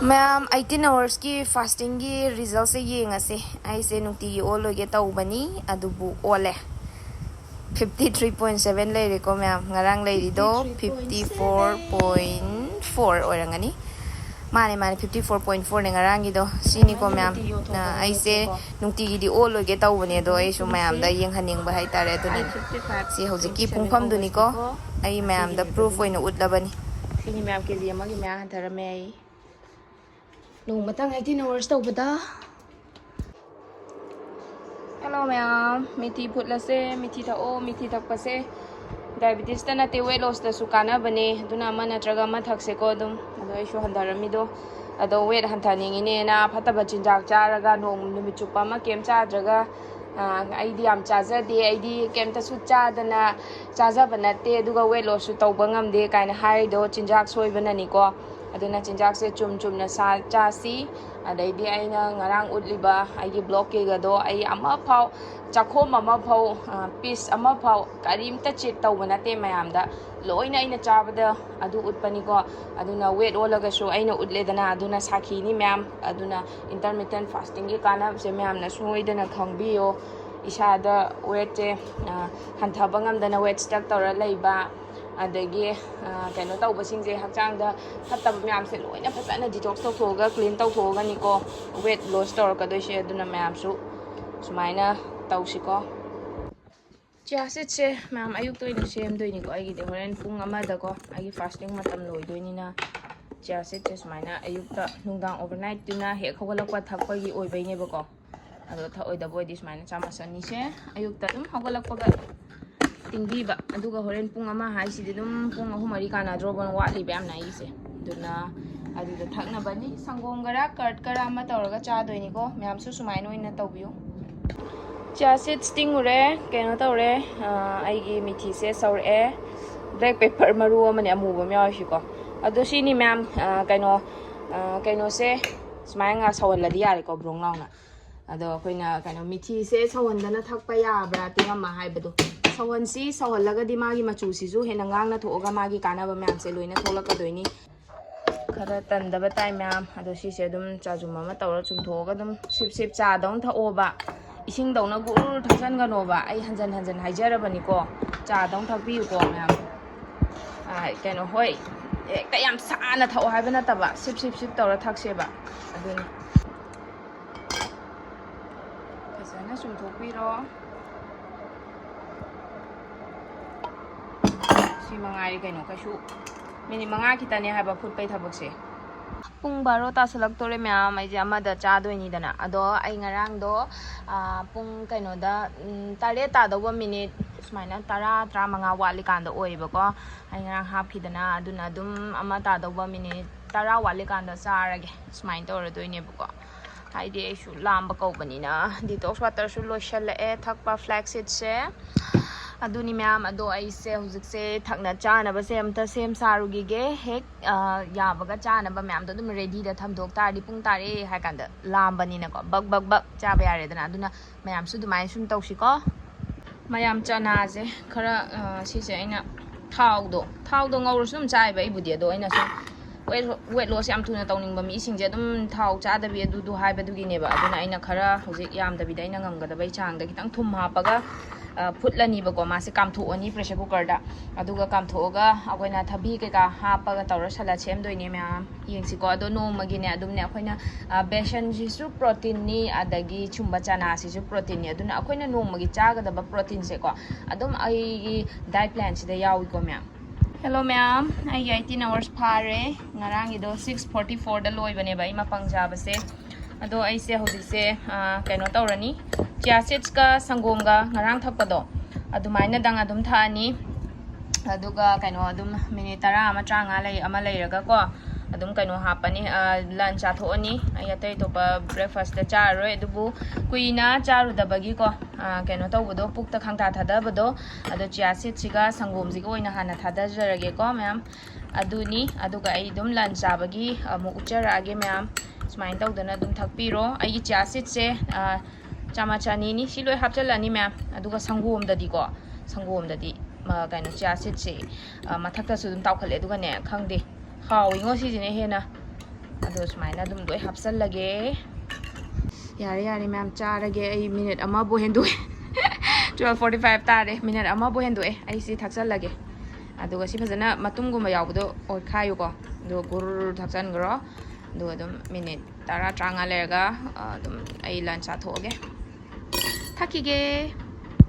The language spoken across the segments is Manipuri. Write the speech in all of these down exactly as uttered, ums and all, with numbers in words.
ꯃꯌꯥꯝ, eighteen hoursꯀꯤ fastingꯒꯤ resultꯁꯦ ꯌꯦꯡꯉꯁꯦ꯫ ꯑꯩꯁꯦ ꯅꯨꯡꯇꯤꯒꯤ ꯑꯣꯜꯂꯣꯏꯒꯦ ꯇꯧꯕꯅꯤ, ꯑꯗꯨꯕꯨ ꯑꯣꯜꯂꯦ꯫ Fifty three point seven ꯂꯩꯔꯦꯀꯣ ꯃꯌꯥꯝ꯫ ꯉꯔꯥꯡ ꯂꯩꯔꯤꯗꯣ fifty four point four ꯑꯣꯏꯔꯝꯒꯅꯤ꯫ ꯃꯥꯅꯦ, ꯃꯥꯅꯦ, fifty four point fourꯅꯦ ꯉꯔꯥꯡꯒꯤꯗꯣ꯫ ꯁꯤꯅꯤꯀꯣ ꯃꯌꯥꯝ꯫ ꯑꯩꯁꯦ ꯅꯨꯡꯇꯤꯒꯤꯗꯤ ꯑꯣꯜꯂꯣꯏꯒꯦ ꯇꯧꯕꯅꯦ, ꯑꯗꯣ ꯑꯩꯁꯨ ꯃꯌꯥꯝꯗ ꯌꯦꯡꯍꯟꯅꯤꯡꯕ ꯍꯥꯏꯇꯥꯔꯦ꯫ ꯑꯗꯨꯅꯅꯦ꯫ ꯁꯤ ꯍꯧꯖꯤꯛꯀꯤ ꯄꯨꯡꯐꯝꯗꯨꯅꯤꯀꯣ꯫ ꯑꯩ ꯃꯌꯥꯝꯗ proof ꯑꯣꯏꯅ ꯎꯠꯂꯕꯅꯤ꯫ ꯁꯤꯅꯤ ꯃꯌꯥꯝ, ꯀꯦ ꯖꯤ ꯑꯃꯒꯤ ꯃꯌꯥ ꯍꯟꯊꯔꯝꯃꯦ ꯑꯩ꯫ ꯅꯣꯡꯃꯇꯪ eighteen hours ꯇꯧꯕꯗ꯫ Hello ꯃꯌꯥꯝ, ꯃꯤꯊꯤ ꯐꯨꯠꯂꯁꯦ꯫ ꯃꯤꯊꯤ ꯊꯛꯑꯣ꯫ ꯃꯤꯊꯤ ꯊꯛꯄꯁꯦ diabetesꯇ ꯅꯠꯇꯦ, weight lossꯇꯁꯨ ꯀꯥꯟꯅꯕꯅꯦ꯫ ꯑꯗꯨꯅ ꯑꯃ ꯅꯠꯇ꯭ꯔꯒ ꯑꯃ ꯊꯛꯁꯦꯀꯣ꯫ ꯑꯗꯨꯝ, ꯑꯗꯣ ꯑꯩꯁꯨ ꯍꯟꯊꯔꯝꯃꯤꯗꯣ, ꯑꯗꯣ weight ꯍꯟꯊꯅꯤꯡꯉꯤꯅꯦꯅ ꯐꯠꯇꯕ ꯆꯤꯟꯖꯥꯛ ꯆꯥꯔꯒ, ꯅꯣꯡ ꯅꯨꯃꯤꯠ ꯆꯨꯞꯄ ꯑꯃ ꯀꯩꯝ ꯆꯥꯗ꯭ꯔꯒ, ꯑ, "ꯑꯩꯗꯤ ꯌꯥꯝ ꯆꯥꯖꯗꯦ, ꯑꯩꯗꯤ ꯀꯩꯝꯇꯁꯨ ꯆꯥꯗꯅ ꯆꯥꯖꯕ ꯅꯠꯇꯦ, ꯑꯗꯨꯒ weight lossꯁꯨ ꯇꯧꯕ ꯉꯝꯗꯦ" ꯀꯥꯏꯅ ꯍꯥꯏꯔꯤꯗꯣ ꯆꯤꯟꯖꯥꯛ ꯁꯣꯏꯕꯅꯅꯤꯀꯣ꯫ ꯑꯗꯨꯅ ꯆꯤꯟꯖꯥꯛꯁꯦ ꯆꯨꯝ ꯆꯨꯝꯅ ꯁꯥ-, ꯆꯥꯁꯤ꯫ ꯑꯗꯩꯗꯤ ꯑꯩꯅ ꯉꯔꯥꯡ ꯎꯠꯂꯤꯕ ꯑꯩꯒꯤ blockꯀꯩꯒꯗꯣ ꯑꯩ ꯑꯃꯐꯥꯎ, ꯆꯥꯛꯈꯣꯝ ꯑꯃꯐꯥꯎ, ꯑ, piece ꯑꯃꯐꯥꯎ ꯀꯔꯤꯝꯇ cheat ꯇꯧꯕ ꯅꯠꯇꯦ ꯃꯌꯥꯝꯗ꯫ ꯂꯣꯏꯅ ꯑꯩꯅ ꯆꯥꯕꯗ ꯑꯗꯨ ꯎꯠꯄꯅꯤꯀꯣ꯫ ꯑꯗꯨꯅ weight ꯑꯣꯜꯂꯒꯁꯨ ꯑꯩꯅ ꯎꯠꯂꯦꯗꯅ, ꯑꯗꯨꯅ ꯁꯥꯈꯤꯅꯤ ꯃꯌꯥꯝ꯫ ꯑꯗꯨꯅ intermittent fastingꯒꯤ ꯀꯥꯟꯅꯕꯁꯦ ꯃꯌꯥꯝꯅ ꯁꯣꯏꯗꯅ ꯈꯪꯕꯤꯌꯣ꯫ ꯏꯁꯥꯗ weightꯁꯦ, ꯑ, ꯍꯟꯊꯕ ꯉꯝꯗꯅ weight stuck ꯇꯧꯔ ꯂꯩꯕ, ꯑꯗꯒꯤ, ꯑ, ꯀꯩꯅꯣ ꯇꯧꯕꯁꯤꯡꯁꯦ, ꯍꯛꯆꯥꯡꯗ ꯐꯠꯇꯕ ꯃꯌꯥꯝꯁꯦ ꯂꯣꯏꯅ ꯐꯖꯅ detox ꯇꯧꯊꯣꯛꯑꯒ, clean ꯇꯧꯊꯣꯛꯑꯒꯅꯤꯀꯣ weight loss ꯇꯧꯔꯛꯀꯗꯣꯏꯁꯦ꯫ ꯑꯗꯨꯅ ꯃꯌꯥꯝꯁꯨ ꯁꯨꯃꯥꯏꯅ ꯇꯧꯁꯤꯀꯣ꯫ Chia seedꯁꯦ ꯃꯌꯥꯝ ꯑꯌꯨꯛꯇ ꯑꯣꯏꯅ ꯁꯦꯝꯗꯣꯏꯅꯤꯀꯣ꯫ ꯑꯩꯒꯤꯗꯤ ꯍꯣꯔꯦꯟ ꯄꯨꯡ ꯑꯃꯗꯀꯣ ꯑꯩꯒꯤ fasting ꯃꯇꯝ ꯂꯣꯏꯗꯣꯏꯅꯤꯅ, chia seedꯁꯦ ꯁꯨꯃꯥꯏꯅ ꯑꯌꯨꯛꯇ, ꯅꯨꯡꯗꯥꯡ overnight ꯇꯨꯅ ꯍꯦꯛ ꯍꯧꯒꯠꯂꯛꯄ ꯊꯛꯄꯒꯤ ꯑꯣꯏꯕꯩꯅꯦꯕꯀꯣ꯫ ꯑꯗꯣ ꯊꯛꯑꯣꯏꯗꯕ ꯑꯣꯏꯗꯤ ꯁꯨꯃꯥꯏꯅ ꯆꯥꯃꯁ ꯑꯅꯤꯁꯦ ꯑꯌꯨꯛꯇ ꯑꯗꯨꯝ ꯍꯧꯒꯠꯂꯛꯄꯒ ꯇꯤꯡꯕꯤꯕ꯫ ꯑꯗꯨꯒ ꯍꯣꯔꯦꯟ ꯄꯨꯡ ꯑꯃ ꯍꯥꯏꯁꯤꯗꯤ ꯑꯗꯨꯝ ꯄꯨꯡ ꯑꯍꯨꯝ ꯃꯔꯤ ꯀꯥꯟꯅꯗ꯭ꯔꯣꯕ, ꯋꯥꯠꯂꯤꯕ ꯌꯥꯝꯅ ꯑꯩꯒꯤꯁꯦ꯫ ꯑꯗꯨꯅ ꯑꯗꯨꯗ ꯊꯛꯅꯕꯅꯤ꯫ ꯁꯪꯒꯣꯝ ꯈꯔ, curd ꯈꯔ ꯑꯃ ꯇꯧꯔꯒ ꯆꯥꯗꯣꯏꯅꯤꯀꯣ꯫ ꯃꯌꯥꯝꯁꯨ ꯁꯨꯃꯥꯏꯅ ꯑꯣꯏꯅ ꯇꯧꯕꯤꯌꯨ꯫ Chia seeds ꯇꯤꯡꯉꯨꯔꯦ, ꯀꯩꯅꯣ ꯇꯧꯔꯦ, ꯑ, ꯑꯩꯒꯤ ꯃꯤꯊꯤꯁꯦ ꯁꯧꯔꯛꯑꯦ꯫ Black pepper ꯃꯔꯨ ꯑꯃꯅꯦ, ꯑꯃꯨꯕ ꯑꯃ ꯌꯥꯎꯔꯤꯁꯤꯀꯣ꯫ ꯑꯗꯣ ꯁꯤꯅꯤ ꯃꯌꯥꯝ, ꯑ, ꯀꯩꯅꯣ, ꯑ, ꯀꯩꯅꯣꯁꯦ ꯁꯨꯃꯥꯏꯅ ꯉꯥꯛ ꯁꯧꯍꯜꯂꯗꯤ ꯌꯥꯔꯦꯀꯣ, ꯕ꯭ꯔꯣꯡ ꯂꯥꯎꯅ꯫ ꯑꯗꯣ ꯑꯩꯈꯣꯏꯅ ꯀꯩꯅꯣ, ꯃꯤꯊꯤꯁꯦ ꯁꯧꯍꯟꯗꯅ ꯊꯛꯄ ꯌꯥꯕ꯭ꯔꯥ, ꯇꯤꯡꯉꯝꯃ ꯍꯥꯏꯕꯗꯣ꯫ ꯁꯧꯍꯟꯁꯤ, ꯁꯧꯍꯜꯂꯒꯗꯤ ꯃꯥꯒꯤ ꯃꯆꯨꯁꯤꯁꯨ ꯍꯦꯟꯅ ꯉꯥꯡꯅ ꯊꯣꯛꯑꯒ ꯃꯥꯒꯤ ꯀꯥꯟꯅꯕ ꯃꯌꯥꯝꯁꯦ ꯂꯣꯏꯅ ꯊꯣꯛꯂꯛꯀꯗꯣꯏꯅꯤ꯫ ꯈꯔ ꯇꯟꯗꯕ ꯇꯥꯏ ꯃꯌꯥꯝ꯫ ꯑꯗꯣ ꯁꯤꯁꯦ ꯑꯗꯨꯝ ꯆꯥꯖꯨꯝ ꯑꯃ ꯇꯧꯔ ꯆꯨꯝꯊꯣꯛꯑꯒ ꯑꯗꯨꯝ ꯁꯤꯞ ꯁꯤꯞ ꯆꯥꯗꯧꯅ ꯊꯛꯑꯣꯕ꯫ ꯏꯁꯤꯡꯗꯧꯅ ꯒꯨꯔ ꯊꯛꯆꯟꯒꯅꯣꯕ꯫ ꯑꯩ ꯍꯟꯖꯟ ꯍꯟꯖꯟ ꯍꯥꯏꯖꯔꯕꯅꯤꯀꯣ, ꯆꯥꯗꯧꯅ ꯊꯛꯄꯤꯌꯨꯀꯣ ꯃꯌꯥꯝ꯫ ꯑ, ꯀꯩꯅꯣ, ꯍꯣꯏ, ꯍꯦꯛꯇ ꯌꯥꯝ ꯁꯥꯅ ꯊꯛꯑꯣ ꯍꯥꯏꯕ ꯅꯠꯇꯕ, ꯁꯤꯞ ꯁꯤꯞ ꯁꯤꯞ ꯇꯧꯔ ꯊꯛꯁꯦꯕ꯫ ꯑꯗꯨꯅꯤ꯫ ꯐꯖꯅ ꯆꯨꯝꯊꯣꯛꯄꯤꯔꯣ꯫ ꯁꯤ ꯃꯉꯥꯏꯔꯦ ꯀꯩꯅꯣ, ꯀꯩꯁꯨ ꯃꯤꯅꯤꯠ ꯃꯉꯥ ꯈꯤꯇꯅꯦ ꯍꯥꯏꯕ ꯐꯨꯠꯄꯩ ꯊꯕꯛꯁꯦ꯫ ꯄꯨꯡ ꯕꯥꯔꯣ ꯇꯥꯁꯜꯂꯛꯇꯣꯔꯦ ꯃꯌꯥꯝ, ꯑꯩꯁꯦ ꯑꯃꯗ ꯆꯥꯗꯣꯏꯅꯤꯗꯅ꯫ ꯑꯗꯣ ꯑꯩ ꯉꯔꯥꯡꯗꯣ, ꯑꯥ, ꯄꯨꯡ ꯀꯩꯅꯣꯗ, ꯎꯝ, ꯇꯔꯦꯠ ꯇꯥꯗꯧꯕ ꯃꯤꯅꯤꯠ ꯁꯨꯃꯥꯏꯅ ꯇꯔꯥ, ꯇꯔꯥꯃꯉꯥ ꯋꯥꯠꯂꯤꯀꯥꯟꯗ ꯑꯣꯏꯌꯦꯕꯀꯣ꯫ ꯑꯩ ꯉꯔꯥꯡ ꯍꯥꯞꯈꯤꯗꯅ, ꯑꯗꯨꯅ ꯑꯗꯨꯝ ꯑꯃ ꯇꯥꯗꯧꯕ ꯃꯤꯅꯤꯠ ꯇꯔꯥ ꯋꯥꯠꯂꯤꯀꯥꯟꯗ ꯆꯥꯔꯒꯦ꯫ ꯁꯨꯃꯥꯏꯅ ꯇꯧꯔꯗꯣꯏꯅꯦꯕꯀꯣ꯫ ꯍꯥꯏꯗꯤ ꯑꯩꯁꯨ ꯂꯥꯝꯕ ꯀꯧꯕꯅꯤꯅ꯫ Detox waterꯁꯨ ꯂꯣꯏꯁꯜꯂꯛꯑꯦ ꯊꯛꯄ, flax seedꯁꯦ꯫ ꯑꯗꯨꯅꯤ ꯃꯌꯥꯝ, ꯑꯗꯣ ꯑꯩꯁꯦ ꯍꯧꯖꯤꯛꯁꯦ ꯊꯛꯅ ꯆꯥꯅꯕꯁꯦ ꯑꯝꯇ ꯁꯦꯝ ꯁꯥꯔꯨꯈꯤꯒꯦ꯫ ꯍꯦꯛ, ꯑ, ꯌꯥꯕꯒ ꯆꯥꯅꯕ ꯃꯌꯥꯝꯗꯣ ꯑꯗꯨꯝ readyꯗ ꯊꯝꯗꯣꯛ ꯇꯥꯔꯗꯤ ꯄꯨꯡ ꯇꯥꯔꯦ ꯍꯥꯏ ꯀꯥꯟꯗ ꯂꯥꯝꯕꯅꯤꯅꯀꯣ, ꯕꯛ ꯕꯛ ꯕꯛ ꯆꯥꯕ ꯌꯥꯔꯦꯗꯅ꯫ ꯑꯗꯨꯅ ꯃꯌꯥꯝꯁꯨ ꯑꯗꯨꯃꯥꯏꯅ ꯁꯨꯝ ꯇꯧꯁꯤꯀꯣ꯫ ꯃꯌꯥꯝ, ꯆꯅꯥꯁꯦ ꯈꯔ, ꯑ, ꯁꯤꯁꯦ ꯑꯩꯅ ꯊꯥꯎꯗꯣ, ꯊꯥꯎꯗꯣ ꯉꯧꯔꯁꯨ ꯑꯗꯨꯝ ꯆꯥꯏꯕ ꯑꯩꯕꯨꯗꯤ, ꯑꯗꯣ ꯑꯩꯅ ꯁꯨꯝ weight, weight loss ꯌꯥꯝ ꯊꯨꯅ ꯇꯧꯅꯤꯡꯕ ꯃꯤꯁꯤꯡꯁꯦ ꯑꯗꯨꯝ ꯊꯥꯎ ꯆꯥꯗꯕꯤ ꯑꯗꯨꯗꯨ ꯍꯥꯏꯕꯗꯨꯒꯤꯅꯦꯕ꯫ ꯑꯗꯨꯅ ꯑꯩꯅ ꯈꯔ ꯍꯧꯖꯤꯛ ꯌꯥꯝꯗꯕꯤꯗ ꯑꯩꯅ ꯉꯝꯒꯗꯕꯩ ꯆꯥꯡꯗ ꯈꯤꯇꯪ ꯊꯨꯝ ꯍꯥꯞꯄꯒ, ꯑ, ꯐꯨꯠꯂꯅꯤꯕꯀꯣ꯫ ꯃꯥꯁꯦ ꯀꯥꯝꯊꯣꯛꯑꯅꯤ pressure cookerꯗ꯫ ꯑꯗꯨꯒ ꯀꯥꯝꯊꯣꯛꯑꯒ ꯑꯩꯈꯣꯏꯅ ꯊꯕꯤ ꯀꯩꯀꯥ ꯍꯥꯞꯄꯒ ꯇꯧꯔ salad ꯁꯦꯝꯗꯣꯏꯅꯦ ꯃꯌꯥꯝ꯫ ꯌꯦꯡꯁꯤꯀꯣ꯫ ꯑꯗꯣ ꯅꯣꯡꯃꯒꯤꯅꯦ ꯑꯗꯨꯝꯅꯦ ꯑꯩꯈꯣꯏꯅ, ꯑ, ꯕꯦꯁꯟꯁꯤꯁꯨ proteinꯅꯤ, ꯑꯗꯒꯤ ꯁꯨꯝꯕ ꯆꯅꯥꯁꯤꯁꯨ proteinꯅꯤ꯫ ꯑꯗꯨꯅ ꯑꯩꯈꯣꯏꯅ ꯅꯣꯡꯃꯒꯤ ꯆꯥꯒꯗꯕ proteinꯁꯦꯀꯣ ꯑꯗꯨꯝ ꯑꯩꯒꯤ diet planꯁꯤꯗ ꯌꯥꯎꯏꯀꯣ ꯃꯌꯥꯝ꯫ Hello ꯃꯌꯥꯝ, ꯑꯩꯒꯤ eighteen hours ꯐꯥꯔꯦ꯫ ꯉꯔꯥꯡꯒꯤꯗꯣ six forty fourꯗ ꯂꯣꯏꯕꯅꯦꯕ ꯑꯩ ꯃꯄꯪ ꯆꯥꯕꯁꯦ꯫ ꯑꯗꯣ ꯑꯩꯁꯦ ꯍꯧꯖꯤꯛꯁꯦ, ꯑ, ꯀꯩꯅꯣ ꯇꯧꯔꯅꯤ, chia seedsꯀ ꯁꯪꯒꯣꯝꯒ ꯉꯔꯥꯡ ꯊꯛꯄꯗꯣ ꯑꯗꯨꯃꯥꯏꯅꯗꯪ ꯑꯗꯨꯝ ꯊꯛꯑꯅꯤ꯫ ꯑꯗꯨꯒ ꯀꯩꯅꯣ ꯑꯗꯨꯝ ꯃꯤꯅꯤꯠ ꯇꯔꯥ ꯑꯃ, ꯇꯔꯥꯃꯉꯥ ꯂꯩ-, ꯑꯃ ꯂꯩꯔꯒꯀꯣ ꯑꯗꯨꯝ ꯀꯩꯅꯣ ꯍꯥꯞꯄꯅꯤ, ꯑ, lunch ꯆꯥꯊꯣꯛꯑꯅꯤ꯫ ꯑꯩ ꯑꯇꯩ ꯑꯇꯣꯞꯄ breakfastꯇ ꯆꯥꯔꯔꯣꯏ꯫ ꯑꯗꯨꯕꯨ ꯀꯨꯏꯅ ꯆꯥꯔꯨꯗꯕꯒꯤꯀꯣ, ꯑ, ꯀꯩꯅꯣ ꯇꯧꯕꯗꯣ, ꯄꯨꯛꯇ ꯈꯪꯊꯥ ꯊꯥꯗꯕꯗꯣ, ꯑꯗꯣ chia seedꯁꯤꯒ ꯁꯪꯒꯣꯝꯁꯤꯒ ꯑꯣꯏꯅ ꯍꯥꯟꯅ ꯊꯥꯗꯖꯔꯒꯦꯀꯣ ꯃꯌꯥꯝ꯫ ꯑꯗꯨꯅꯤ꯫ ꯑꯗꯨꯒ ꯑꯩ ꯑꯗꯨꯝ lunch ꯆꯥꯕꯒꯤ ꯑꯃꯨꯛ ꯎꯠꯆꯔꯛꯑꯒꯦ ꯃꯌꯥꯝ꯫ ꯁꯨꯃꯥꯏꯅ ꯇꯧꯗꯅ ꯑꯗꯨꯝ ꯊꯛꯄꯤꯔꯣ꯫ ꯑꯩꯒꯤ chia seedsꯁꯦ, ꯑ, ꯆꯥꯃꯆ ꯑꯅꯤꯅꯤ꯫ ꯁꯤ ꯂꯣꯏ ꯍꯥꯞꯆꯤꯜꯂꯅꯤ ꯃꯌꯥꯝ꯫ ꯑꯗꯨꯒ ꯁꯪꯒꯣꯝꯗꯗꯤꯀꯣ, ꯁꯪꯒꯣꯝꯗꯗꯤ, ꯃ-, ꯀꯩꯅꯣ, chia seedꯁꯦ, ꯑ, ꯃꯊꯛꯇꯁꯨ ꯑꯗꯨꯝ ꯇꯥꯎꯈꯠꯂꯦ꯫ ꯑꯗꯨꯒꯅꯦ, ꯈꯪꯗꯦ, ꯍꯥꯎꯋꯤꯉꯣ ꯁꯤꯁꯤꯅ ꯍꯦꯟꯅ꯫ ꯑꯗꯣ ꯁꯨꯃꯥꯏꯅ ꯑꯗꯨꯝ ꯂꯣꯏ ꯍꯥꯞꯆꯜꯂꯒꯦ꯫ ꯌꯥꯔꯦ, ꯌꯥꯔꯦ, ꯃꯌꯥꯝ ꯆꯥꯔꯒꯦ꯫ ꯑꯩ ꯃꯤꯅꯤꯠ ꯑꯃꯕꯨ ꯍꯦꯟꯗꯣꯛꯑꯦ꯫ Twelve forty five ꯇꯥꯔꯦ, ꯃꯤꯅꯤꯠ ꯑꯃꯕꯨ ꯍꯦꯟꯗꯣꯛꯑꯦ꯫ ꯑꯩ ꯁꯤ ꯊꯥꯛꯆꯜꯂꯒꯦ꯫ ꯑꯗꯨꯒ ꯁꯤ ꯐꯖꯅ ꯃꯇꯨꯝꯒꯨꯝꯕ ꯌꯥꯎꯕꯗꯣ ꯑꯣꯠꯈꯥꯏꯌꯨꯀꯣ꯫ ꯑꯗꯨꯒ ꯒꯨꯔ ꯊꯥꯛꯆꯟꯈ꯭ꯔꯣ꯫ ꯑꯗꯨꯒ ꯑꯗꯨꯝ ꯃꯤꯅꯤꯠ ꯇꯔꯥ, ꯇꯔꯥꯃꯉꯥ ꯂꯩꯔꯒ, ꯑ, ꯑꯗꯨꯝ ꯑꯩ ꯂꯟꯁ ꯆꯥꯊꯣꯛꯑꯒꯦ꯫ ꯊꯛꯈꯤꯒꯦ꯫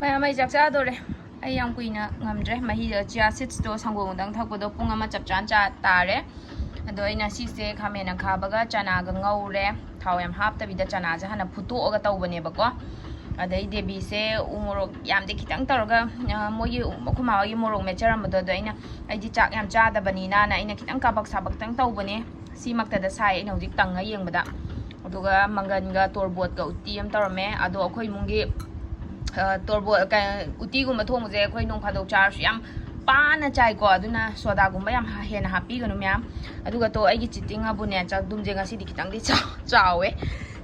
ꯃꯌꯥꯝ, ꯑꯩ ꯆꯥꯛ ꯆꯥꯗꯣꯔꯦ꯫ ꯑꯩ ꯌꯥꯝ ꯀꯨꯏꯅ ꯉꯝꯗ꯭ꯔꯦ꯫ ꯃꯍꯤꯗ chia seedsꯇꯣ ꯁꯪꯒꯣꯝꯗꯪ ꯊꯛꯄꯗꯣ ꯄꯨꯡ ꯑꯃ ꯆꯞ ꯆꯥꯅ ꯆꯥ ꯇꯥꯔꯦ꯫ ꯑꯗꯣ ꯑꯩꯅ ꯁꯤꯁꯦ ꯈꯥꯃꯦꯟ ꯑꯈꯥꯕꯒ ꯆꯅꯥꯒ ꯉꯧꯔꯦ꯫ ꯊꯥꯎ ꯌꯥꯝ ꯍꯥꯞꯇꯕꯤꯗ ꯆꯅꯥꯁꯦ ꯍꯥꯟꯅ ꯐꯨꯠꯇꯣꯛꯑꯒ ꯇꯧꯕꯅꯦꯕꯀꯣ꯫ ꯑꯗꯩ ꯗꯦꯕꯤꯁꯦ ꯎ ꯃꯣꯔꯣꯛ ꯌꯥꯝꯗꯤ ꯈꯤꯇꯪ ꯇꯧꯔꯒ, ꯑ, ꯃꯣꯏꯒꯤ, ꯑꯩꯈꯣꯏ ꯃꯥ ꯍꯣꯏꯒꯤ ꯃꯣꯔꯣꯛ ꯃꯦꯠꯆꯔꯝꯕꯗꯣ, ꯑꯗꯣ ꯑꯩꯅ, ꯑꯩꯗꯤ ꯆꯥꯛ ꯌꯥꯝ ꯆꯥꯗꯕꯅꯤꯅꯅ ꯑꯩꯅ ꯈꯤꯇꯪ ꯀꯥꯕꯛ ꯁꯥꯕꯛꯇꯪ ꯇꯧꯕꯅꯦ꯫ ꯁꯤꯃꯛꯇꯗ ꯁꯥꯏ ꯑꯩꯅ ꯍꯧꯖꯤꯛ ꯇꯪꯉ ꯌꯦꯡꯕꯗ꯫ ꯑꯗꯨꯒ ꯃꯪꯒꯟꯒ ꯇꯣꯔꯕꯣꯠꯀ ꯎꯇꯤ ꯑꯃ ꯇꯧꯔꯝꯃꯦ꯫ ꯑꯗꯣ ꯑꯩꯈꯣꯏ ꯏꯃꯨꯡꯒꯤ, ꯑ, ꯇꯣꯔꯕꯣꯠ, ꯀ-, ꯎꯇꯤꯒꯨꯝꯕ ꯊꯣꯡꯕꯁꯦ ꯑꯩꯈꯣꯏ ꯅꯣꯡ ꯐꯥꯗꯣꯛ ꯆꯥꯔꯁꯨ ꯌꯥꯝ ꯄꯥꯅ ꯆꯥꯏꯀꯣ꯫ ꯑꯗꯨꯅ ꯁꯣꯗꯥꯒꯨꯝꯕ ꯌꯥꯝ ꯍ-, ꯍꯦꯟꯅ ꯍꯥꯞꯄꯤꯒꯅꯨ ꯃꯌꯥꯝ꯫ ꯑꯗꯨꯒ ꯇꯣ ꯑꯩꯒꯤ ꯆꯤꯇꯤꯡ ꯑꯕꯨꯅꯦ, ꯆꯥꯛꯗꯨꯝꯁꯦ ꯉꯁꯤꯗꯤ ꯈꯤꯇꯪꯗꯤ ꯆꯥꯎ-, ꯆꯥꯎꯋꯦ꯫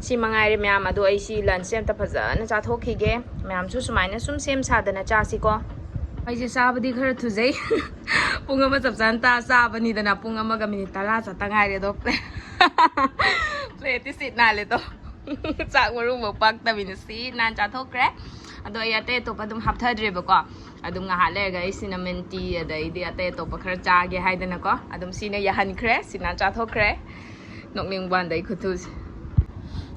ꯁꯤ ꯃꯉꯥꯏꯔꯦ ꯃꯌꯥꯝ꯫ ꯑꯗꯣ ꯑꯩ ꯁꯤ ꯂꯟꯁꯁꯦ ꯑꯝꯇ ꯐꯖꯅ ꯆꯥꯊꯣꯛꯈꯤꯒꯦ꯫ ꯃꯌꯥꯝꯁꯨ ꯁꯨꯃꯥꯏꯅ ꯁꯨꯝ ꯁꯦꯝ ꯁꯥꯗꯅ ꯆꯥꯁꯤꯀꯣ꯫ ꯑꯩꯁꯦ ꯆꯥꯕꯗꯤ ꯈꯔ ꯊꯨꯖꯩ꯫ ꯄꯨꯡ ꯑꯃ ꯆꯞ ꯆꯥꯅ ꯇꯥ ꯆꯥꯕꯅꯤꯗꯅ, ꯄꯨꯡ ꯑꯃꯒ ꯃꯤꯅꯤꯠ ꯇꯔꯥ ꯆꯠꯇ ꯉꯥꯏꯔꯦ ꯑꯗꯣ꯫ Plateꯇꯤ ꯁꯤꯠ ꯅꯥꯜꯂꯦꯗꯣ꯫ ꯆꯥꯛ ꯃꯔꯨ ꯑꯃꯐꯥꯎ ꯄꯥꯛꯇꯕꯤꯅ ꯁꯤꯠ ꯅꯥꯟ ꯆꯥꯊꯣꯛꯈ꯭ꯔꯦ꯫ ꯑꯗꯣ ꯑꯩ ꯑꯇꯩ ꯑꯇꯣꯞꯄ ꯑꯗꯨꯝ ꯍꯥꯞꯊꯗ꯭ꯔꯦꯕꯀꯣ꯫ ꯑꯗꯨꯝ ꯉꯥꯏꯍꯥꯛ ꯂꯩꯔꯒ ꯑꯩ cinnamon tea ꯑꯗꯩꯗꯤ ꯑꯇꯩ ꯑꯇꯣꯞꯄ ꯈꯔ ꯆꯥꯒꯦ ꯍꯥꯏꯗꯅꯀꯣ꯫ ꯑꯗꯨꯝ ꯁꯤꯅ ꯌꯥꯍꯟꯈ꯭ꯔꯦ, ꯁꯤꯠ ꯅꯥꯟ ꯆꯥꯊꯣꯛꯈ꯭ꯔꯦ꯫ ꯅꯣꯛꯅꯤꯡꯕ ꯋꯥꯅꯤꯗ ꯑꯩ ꯈꯨꯊꯨꯁꯦ꯫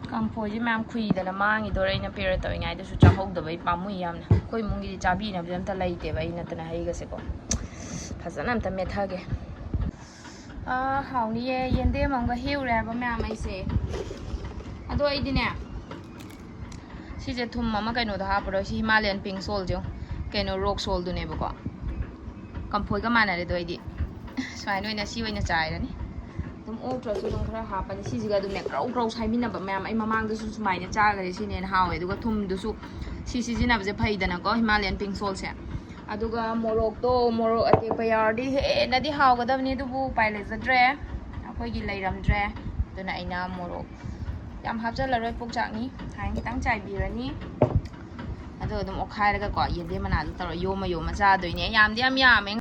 ꯀꯥꯡꯐꯣꯏꯁꯦ ꯃꯌꯥꯝ ꯈꯨꯏꯗꯅ ꯃꯥꯡꯈꯤꯗꯣꯔꯦ, ꯑꯩꯅ ꯄꯦꯔꯠ ꯇꯧꯔꯤꯉꯩꯗꯁꯨ ꯆꯥꯍꯧꯗꯕꯩ ꯄꯥꯝꯃꯨꯏ ꯌꯥꯝꯅ꯫ ꯑꯩꯈꯣꯏ ꯏꯃꯨꯡꯒꯤꯗꯤ ꯆꯥꯕꯤꯅꯕꯁꯨ ꯑꯝꯇ ꯂꯩꯇꯦꯕ, ꯑꯩ ꯅꯠꯇꯅ ꯍꯩꯒꯁꯦꯀꯣ꯫ ꯐꯖꯅ ꯑꯝꯇ ꯃꯦꯠꯊꯒꯦ꯫ ꯑꯥ, ꯍꯥꯎꯅꯤꯌꯦ꯫ ꯌꯦꯟꯗꯦꯝ ꯑꯃꯒ ꯍꯦꯛꯎꯔꯦ ꯍꯥꯏꯕ ꯃꯌꯥꯝ ꯑꯩꯁꯦ꯫ ꯑꯗꯣ ꯑꯩꯗꯤꯅꯦ, ꯁꯤꯁꯦ ꯊꯨꯝ ꯑꯃ ꯀꯩꯅꯣꯗ ꯍꯥꯞꯄꯔꯣꯏ꯫ ꯁꯤ Himalayan pink saltꯁꯦ ꯌꯦꯡꯉꯨ꯫ ꯀꯩꯅꯣ, rock saltꯗꯨꯅꯦꯕꯀꯣ꯫ ꯀꯝꯐꯣꯏꯒ ꯃꯥꯟꯅꯔꯦ꯫ ꯑꯗꯣ ꯑꯩꯗꯤ ꯁꯨꯃꯥꯏꯅ ꯑꯣꯏꯅ, ꯁꯤ ꯑꯣꯏꯅ ꯆꯥꯏꯔꯅꯤ꯫ ꯑꯗꯨꯝ ꯑꯣꯛꯇ꯭ꯔꯁꯨ ꯑꯗꯨꯝ ꯈꯔ ꯍꯥꯞꯄꯅꯤ꯫ ꯁꯤꯁꯤꯒ ꯑꯗꯨꯝꯅꯦ ꯒ꯭ꯔꯧ ꯒ꯭ꯔꯧ ꯁꯥꯏꯃꯤꯟꯅꯕ ꯃꯌꯥꯝ꯫ ꯑꯩ ꯃꯃꯥꯡꯗꯁꯨ ꯁꯨꯃꯥꯏꯅ ꯆꯥꯈꯔꯦ꯫ ꯁꯤꯅ ꯍꯦꯟꯅ ꯍꯥꯎꯋꯦ꯫ ꯑꯗꯨꯒ ꯊꯨꯝꯗꯨꯁꯨ ꯁꯤ ꯁꯤꯖꯤꯟꯅꯕꯁꯦ ꯐꯩꯗꯅꯀꯣ, Himalayan pink saltꯁꯦ꯫ ꯑꯗꯨꯒ ꯃꯣꯔꯣꯛꯇꯣ, ꯃꯣꯔꯣꯛ ꯑꯇꯦꯛꯄ ꯌꯥꯎꯔꯗꯤ ꯍꯦꯟꯅꯗꯤ ꯍꯥꯎꯒꯗꯕꯅꯤ, ꯑꯗꯨꯕꯨ ꯎꯄꯥꯏ ꯂꯩꯖꯗ꯭ꯔꯦ, ꯑꯩꯈꯣꯏꯒꯤ ꯂꯩꯔꯝꯗ꯭ꯔꯦ꯫ ꯑꯗꯨꯅ ꯑꯩꯅ ꯃꯣꯔꯣꯛ ꯌꯥꯝ ꯍꯥꯞꯆꯜꯂꯔꯣꯏ, ꯄꯨꯛ ꯆꯥꯛꯅꯤ꯫ ꯊꯥꯏꯅ ꯈꯤꯇꯪ ꯆꯥꯏꯕꯤꯔꯅꯤ꯫ ꯑꯗꯨꯒ ꯑꯗꯨꯝ ꯑꯣꯠꯈꯥꯏꯔꯒꯀꯣ, ꯌꯦꯟꯗꯦꯝ ꯃꯅꯥꯗꯣ ꯇꯧꯔ ꯌꯣꯝꯃ ꯌꯣꯝꯃ ꯆꯥꯗꯣꯏꯅꯦ꯫ ꯌꯥꯝꯗꯤ ꯌꯥꯝ ꯌꯥꯝꯃꯦ꯫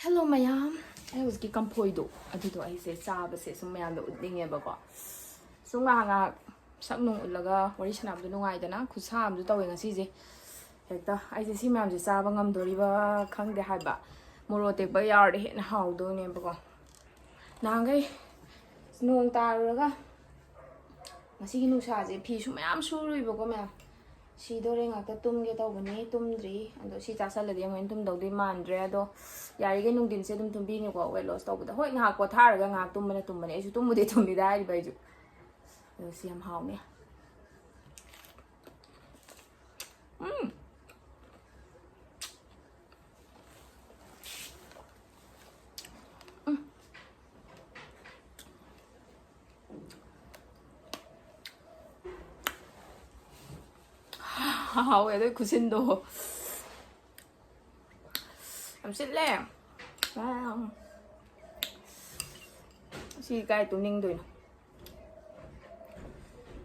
Hello ꯃꯌꯥꯝ, ꯑꯩ ꯍꯧꯖꯤꯛꯀꯤ ꯀꯝꯐꯣꯏꯗꯣ, ꯑꯗꯨꯗꯣ ꯑꯩꯁꯦ ꯆꯥꯕꯁꯦ ꯁꯨꯝ ꯃꯌꯥꯝꯗ ꯎꯠꯅꯤꯡꯉꯦꯕꯀꯣ꯫ ꯁꯨꯝ ꯉꯥꯏꯍꯥꯛ ꯉꯥꯏꯍꯥꯛ ꯁꯛ ꯅꯨꯡ ꯎꯠꯂꯒ ꯋꯥꯔꯤ ꯁꯥꯟꯅꯕꯗꯣ ꯅꯨꯡꯉꯥꯏꯗꯅ꯫ ꯈꯨꯠꯁꯥ ꯑꯃꯁꯨ ꯇꯧꯋꯦ ꯉꯁꯤꯁꯦ꯫ ꯍꯦꯛꯇ ꯑꯩꯁꯦ ꯁꯤ ꯃꯌꯥꯝꯁꯦ ꯆꯥꯕ ꯉꯝꯗꯣꯔꯤꯕ ꯈꯪꯗꯦ ꯍꯥꯏꯕ꯫ ꯃꯣꯔꯣꯛ ꯑꯇꯦꯛꯄ ꯌꯥꯎꯔꯗꯤ ꯍꯦꯟꯅ ꯍꯥꯎꯗꯣꯏꯅꯦꯕꯀꯣ꯫ ꯅꯍꯥꯟꯈꯩ ꯅꯣꯡ ꯇꯥꯔꯨꯔꯒ ꯉꯁꯤꯒꯤ ꯅꯨꯡꯁꯥꯁꯦ, ꯐꯤꯁꯨ ꯃꯌꯥꯝ ꯁꯨꯔꯨꯏꯕꯀꯣ ꯃꯌꯥꯝ꯫ ꯁꯤꯗꯣꯔꯦ, ꯉꯥꯛꯇ ꯇꯨꯝꯒꯦ ꯇꯧꯕꯅꯤ, ꯇꯨꯝꯗ꯭ꯔꯤ꯫ ꯑꯗꯣ ꯁꯤ ꯆꯥꯁꯜꯂꯗꯤ ꯑꯃꯨꯛ ꯍꯦꯟꯅ ꯇꯨꯝꯗꯧꯗꯤ ꯃꯥꯟꯗ꯭ꯔꯦ꯫ ꯑꯗꯣ ꯌꯥꯔꯤꯈꯩ ꯅꯨꯡꯊꯤꯟꯁꯦ ꯑꯗꯨꯝ ꯇꯨꯝꯕꯤꯅꯤꯀꯣ, weight loss ꯇꯧꯕꯗ꯫ ꯍꯣꯏ, ꯉꯥꯏꯍꯥꯛ ꯄꯣꯊꯥꯔꯒ ꯉꯥꯏꯍꯥꯛ ꯇꯨꯝꯕꯅ ꯇꯨꯝꯕꯅꯤ꯫ ꯑꯩꯁꯨ ꯇꯨꯝꯕꯨꯗꯤ ꯇꯨꯝꯃꯤꯗ ꯍꯥꯏꯔꯤꯕ ꯑꯩꯁꯨ꯫ ꯑꯗꯣ ꯁꯤ ꯌꯥꯝ ꯍꯥꯎꯅꯤ꯫ ꯎꯝ꯫ ꯍꯥꯎꯋꯦ ꯑꯗꯨꯏ ꯈꯨꯁꯤꯟꯗꯣ꯫ ꯌꯥꯝ ꯁꯤꯠꯂꯦ꯫ ꯋꯥꯎ꯫ ꯁꯤ ꯀꯥꯏ ꯇꯨꯝꯅꯤꯡꯗꯣꯏꯅꯣ?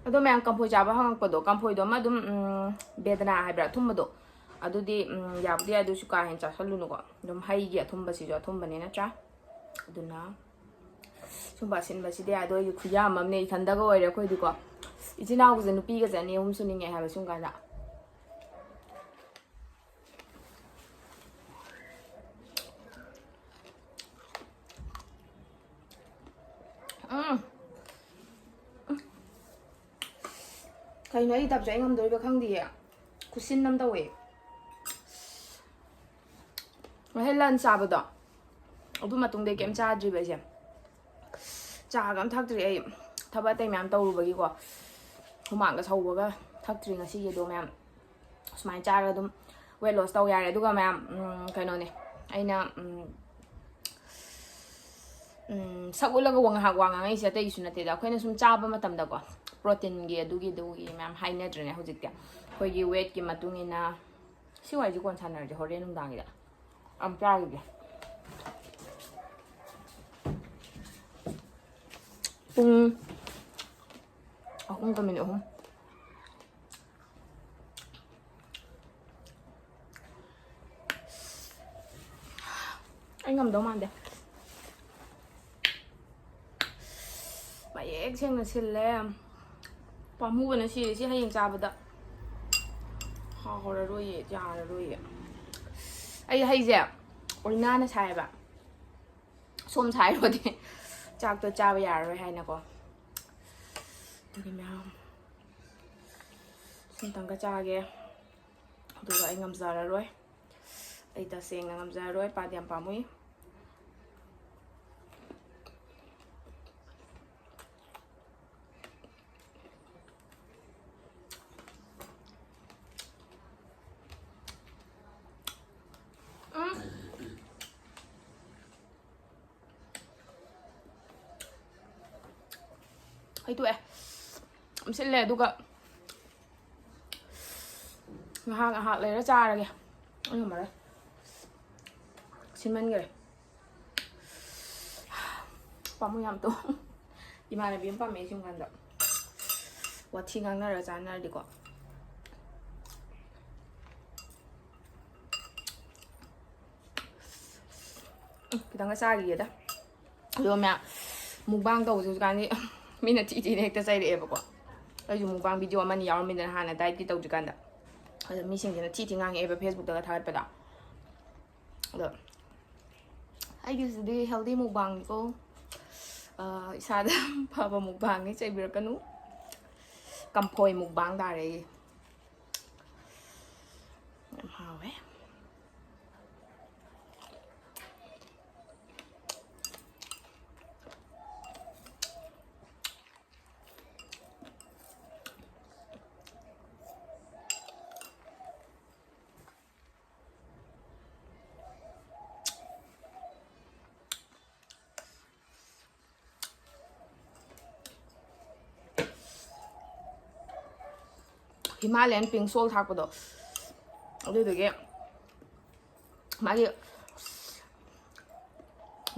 ꯑꯗꯣ ꯃꯌꯥꯝ ꯀꯝꯐꯣꯏ ꯆꯥꯕ ꯍꯪꯉꯛꯄꯗꯣ, ꯀꯝꯐꯣꯏꯗꯣ ꯑꯃ ꯑꯗꯨꯝ, ꯎꯝ, ꯕꯦꯗꯅꯥ ꯍꯥꯏꯕ꯭ꯔꯥ ꯑꯊꯨꯝꯕꯗꯣ? ꯑꯗꯨꯗꯤ, ꯎꯝ, ꯌꯥꯕꯨꯗꯤ ꯌꯥꯏ, ꯑꯗꯨꯁꯨ ꯀꯥ ꯍꯦꯟꯅ ꯆꯥꯁꯜꯂꯨꯅꯨꯀꯣ꯫ ꯑꯗꯨꯝ ꯍꯩꯒꯤ ꯑꯊꯨꯝꯕꯁꯤꯁꯨ ꯑꯊꯨꯝꯕꯅꯤ ꯅꯠꯇ꯭ꯔꯥ? ꯑꯗꯨꯅ ꯁꯨꯝꯕ ꯑꯁꯤꯟꯕꯁꯤꯗꯤ ꯑꯗꯣ ꯑꯩꯗꯤ ꯈꯨꯌꯥꯝ ꯑꯃꯅꯦ, ꯏꯊꯟꯗꯒ ꯑꯣꯏꯔꯦ ꯑꯩꯈꯣꯏꯗꯤꯀꯣ꯫ ꯏꯆꯤꯟ ꯏꯅꯥꯎꯒꯁꯦ ꯅꯨꯄꯤꯒꯁꯦ ꯑꯅꯤ ꯑꯍꯨꯝ ꯁꯨꯅꯤꯡꯉꯦ ꯍꯥꯏꯕ ꯁꯨꯝ ꯀꯥꯟꯗ꯫ ꯎꯝ꯫ ꯀꯩꯅꯣ ꯑꯩ ꯇꯞꯁꯦ ꯑꯩ ꯉꯝꯗꯣꯔꯤꯕ ꯈꯪꯗꯤꯌꯦ꯫ ꯈꯨꯠꯁꯤꯟ ꯑꯃ ꯇꯧꯋꯦ꯫ ꯉꯁꯥꯏ lunch ꯆꯥꯕꯗꯣ, ꯑꯗꯨ ꯃꯇꯨꯡꯗꯩ ꯀꯩꯝ ꯆꯥꯗ꯭ꯔꯤꯕ ꯑꯩꯁꯦ꯫ ꯆꯥꯒ ꯑꯝ ꯊꯛꯇ꯭ꯔꯤ ꯑꯩ꯫ ꯊꯕꯛ ꯑꯇꯩ ꯃꯌꯥꯝ ꯇꯧꯔꯨꯕꯒꯤꯀꯣ꯫ ꯍꯨꯃꯥꯡꯒ ꯁꯧꯕꯒ ꯊꯛꯇ꯭ꯔꯤ ꯉꯁꯤꯒꯤ꯫ ꯑꯗꯣ ꯃꯌꯥꯝ ꯁꯨꯃꯥꯏꯅ ꯆꯥꯔꯒ ꯑꯗꯨꯝ weight loss ꯇꯧ ꯌꯥꯔꯦ꯫ ꯑꯗꯨꯒ ꯃꯌꯥꯝ, ꯎꯝ, ꯀꯩꯅꯣꯅꯦ, ꯑꯩꯅ, ꯎꯝ, ꯎꯝ, ꯁꯛ ꯎꯠꯂꯒ ꯋꯥ-, ꯉꯥꯏꯍꯥꯛ ꯋꯥ ꯉꯥꯡꯉꯛꯏꯁꯦ ꯑꯇꯩꯒꯤꯁꯨ ꯅꯠꯇꯦꯗ꯫ ꯑꯩꯈꯣꯏꯅ ꯁꯨꯝ ꯆꯥꯕ ꯃꯇꯝꯗꯀꯣ, proteinꯒꯤ ꯑꯗꯨꯒꯤ ꯑꯗꯨꯒꯤ ꯃꯌꯥꯝ ꯍꯥꯏꯅꯗ꯭ꯔꯅꯦ ꯍꯧꯖꯤꯛꯇꯤ꯫ ꯑꯩꯈꯣꯏꯒꯤ weightꯀꯤ ꯃꯇꯨꯡ ꯏꯟꯅ ꯁꯤ ꯋꯥꯔꯤꯁꯦ ꯀꯣꯟꯅ ꯁꯥꯟꯅꯔꯁꯦ, ꯍꯣꯔꯦꯟ ꯅꯨꯡꯗꯥꯡꯒꯤꯗ꯫ ꯑꯝ ꯆꯥꯈꯤꯒꯦ꯫ ꯄꯨꯡ ꯑꯍꯨꯝꯒ minute ꯑꯍꯨꯝ꯫ ꯑꯩ ꯉꯝꯗꯧ ꯃꯥꯟꯗꯦ꯫ ꯃꯌꯦꯛ ꯁꯦꯡꯅ ꯁꯤꯜꯂꯦ꯫ ꯄꯥꯝꯃꯨꯕꯅ ꯁꯤꯔꯦ ꯁꯤ ꯍꯌꯦꯡ ꯆꯥꯕꯗ꯫ ꯍꯥꯎꯔꯔꯣꯏꯌꯦ, ꯌꯥꯔꯔꯣꯏꯌꯦ꯫ ꯑꯩ ꯍꯩꯁꯦ ꯑꯣꯔꯤꯅꯥꯅ ꯁꯥꯏꯌꯦꯕ꯫ ꯁꯣꯝ ꯁꯥꯏꯔꯨꯔꯗꯤ ꯆꯥꯛꯇꯣ ꯆꯥꯕ ꯌꯥꯔꯔꯣꯏ ꯍꯥꯏꯅꯀꯣ꯫ ꯑꯗꯨꯒꯤ ꯃꯌꯥꯝ ꯁꯤꯝꯇꯪꯒ ꯆꯥꯒꯦ꯫ ꯑꯗꯨꯒ ꯑꯩ ꯉꯝꯖꯔꯔꯣꯏ꯫ ꯑꯩ ꯇꯁꯦꯡꯅ ꯉꯝꯖꯔꯔꯣꯏ꯫ ꯄꯥꯗꯤ ꯌꯥꯝ ꯄꯥꯝꯃꯨꯏ꯫ ꯎꯝ꯫ ꯍꯩꯇꯣꯛꯑꯦ꯫ ꯌꯥꯝ ꯁꯤꯜꯂꯦ꯫ ꯑꯗꯨꯒ ꯉꯥꯏꯍꯥꯛ ꯉꯥꯏꯍꯥꯛ ꯂꯩꯔ ꯆꯥꯔꯒꯦ꯫ ꯑꯩ ꯉꯝꯃꯔꯣꯏ꯫ ꯁꯤꯟꯃꯟꯈꯔꯦ꯫ ꯄꯥꯝꯃꯨ ꯌꯥꯝ ꯇꯣ꯫ ꯏꯃꯥꯟꯅꯕꯤ ꯑꯃ ꯄꯥꯝꯃꯦ ꯁꯨꯝ ꯀꯥꯟꯗ꯫ ꯋꯥꯊꯤ ꯉꯥꯡꯅꯔ ꯆꯥꯟꯅꯔꯗꯤꯀꯣ꯫ ꯎꯝ, ꯈꯤꯇꯪꯒ ꯆꯥꯈꯤꯒꯦꯗ꯫ ꯑꯗꯣ ꯃꯌꯥꯝ mukbang ꯇꯧꯕꯁꯦ ꯍꯧꯖꯤꯛꯀꯥꯟꯗꯤ ꯃꯤꯅ ꯊꯤ ꯊꯤꯅ ꯍꯦꯛꯇ ꯆꯩꯔꯛꯑꯦꯕꯀꯣ꯫ ꯑꯩꯁꯨ mukbang video ꯑꯃꯅꯤ ꯌꯥꯎꯔꯝꯃꯤꯗꯅ ꯍꯥꯟꯅ dietꯀꯤ ꯇꯧꯗ꯭ꯔꯤꯀꯥꯟꯗ꯫ ꯑꯗꯣ ꯃꯤꯁꯤꯡꯁꯤꯅ ꯊꯤ ꯊꯤ ꯉꯥꯡꯉꯛꯑꯦꯕ Facebookꯇꯒ ꯊꯥꯒꯠꯄꯗ꯫ ꯑꯗꯣ ꯑꯩꯒꯤꯁꯤꯗꯤ healthy mukbangꯅꯤꯀꯣ꯫ ꯑ, ꯏꯁꯥꯗ ꯐꯕ mukbangꯅꯤ, ꯆꯩꯕꯤꯔꯛꯀꯅꯨ꯫ ꯀꯝꯐꯣꯏ mukbang ꯇꯥꯔꯦ ꯑꯩꯒꯤ꯫ ꯌꯥꯝ ꯍꯥꯎꯋꯦ꯫ Himalayan pink salt ꯊꯥꯛꯄꯗꯣ, ꯑꯗꯨꯗꯨꯒꯤ ꯃꯥꯒꯤ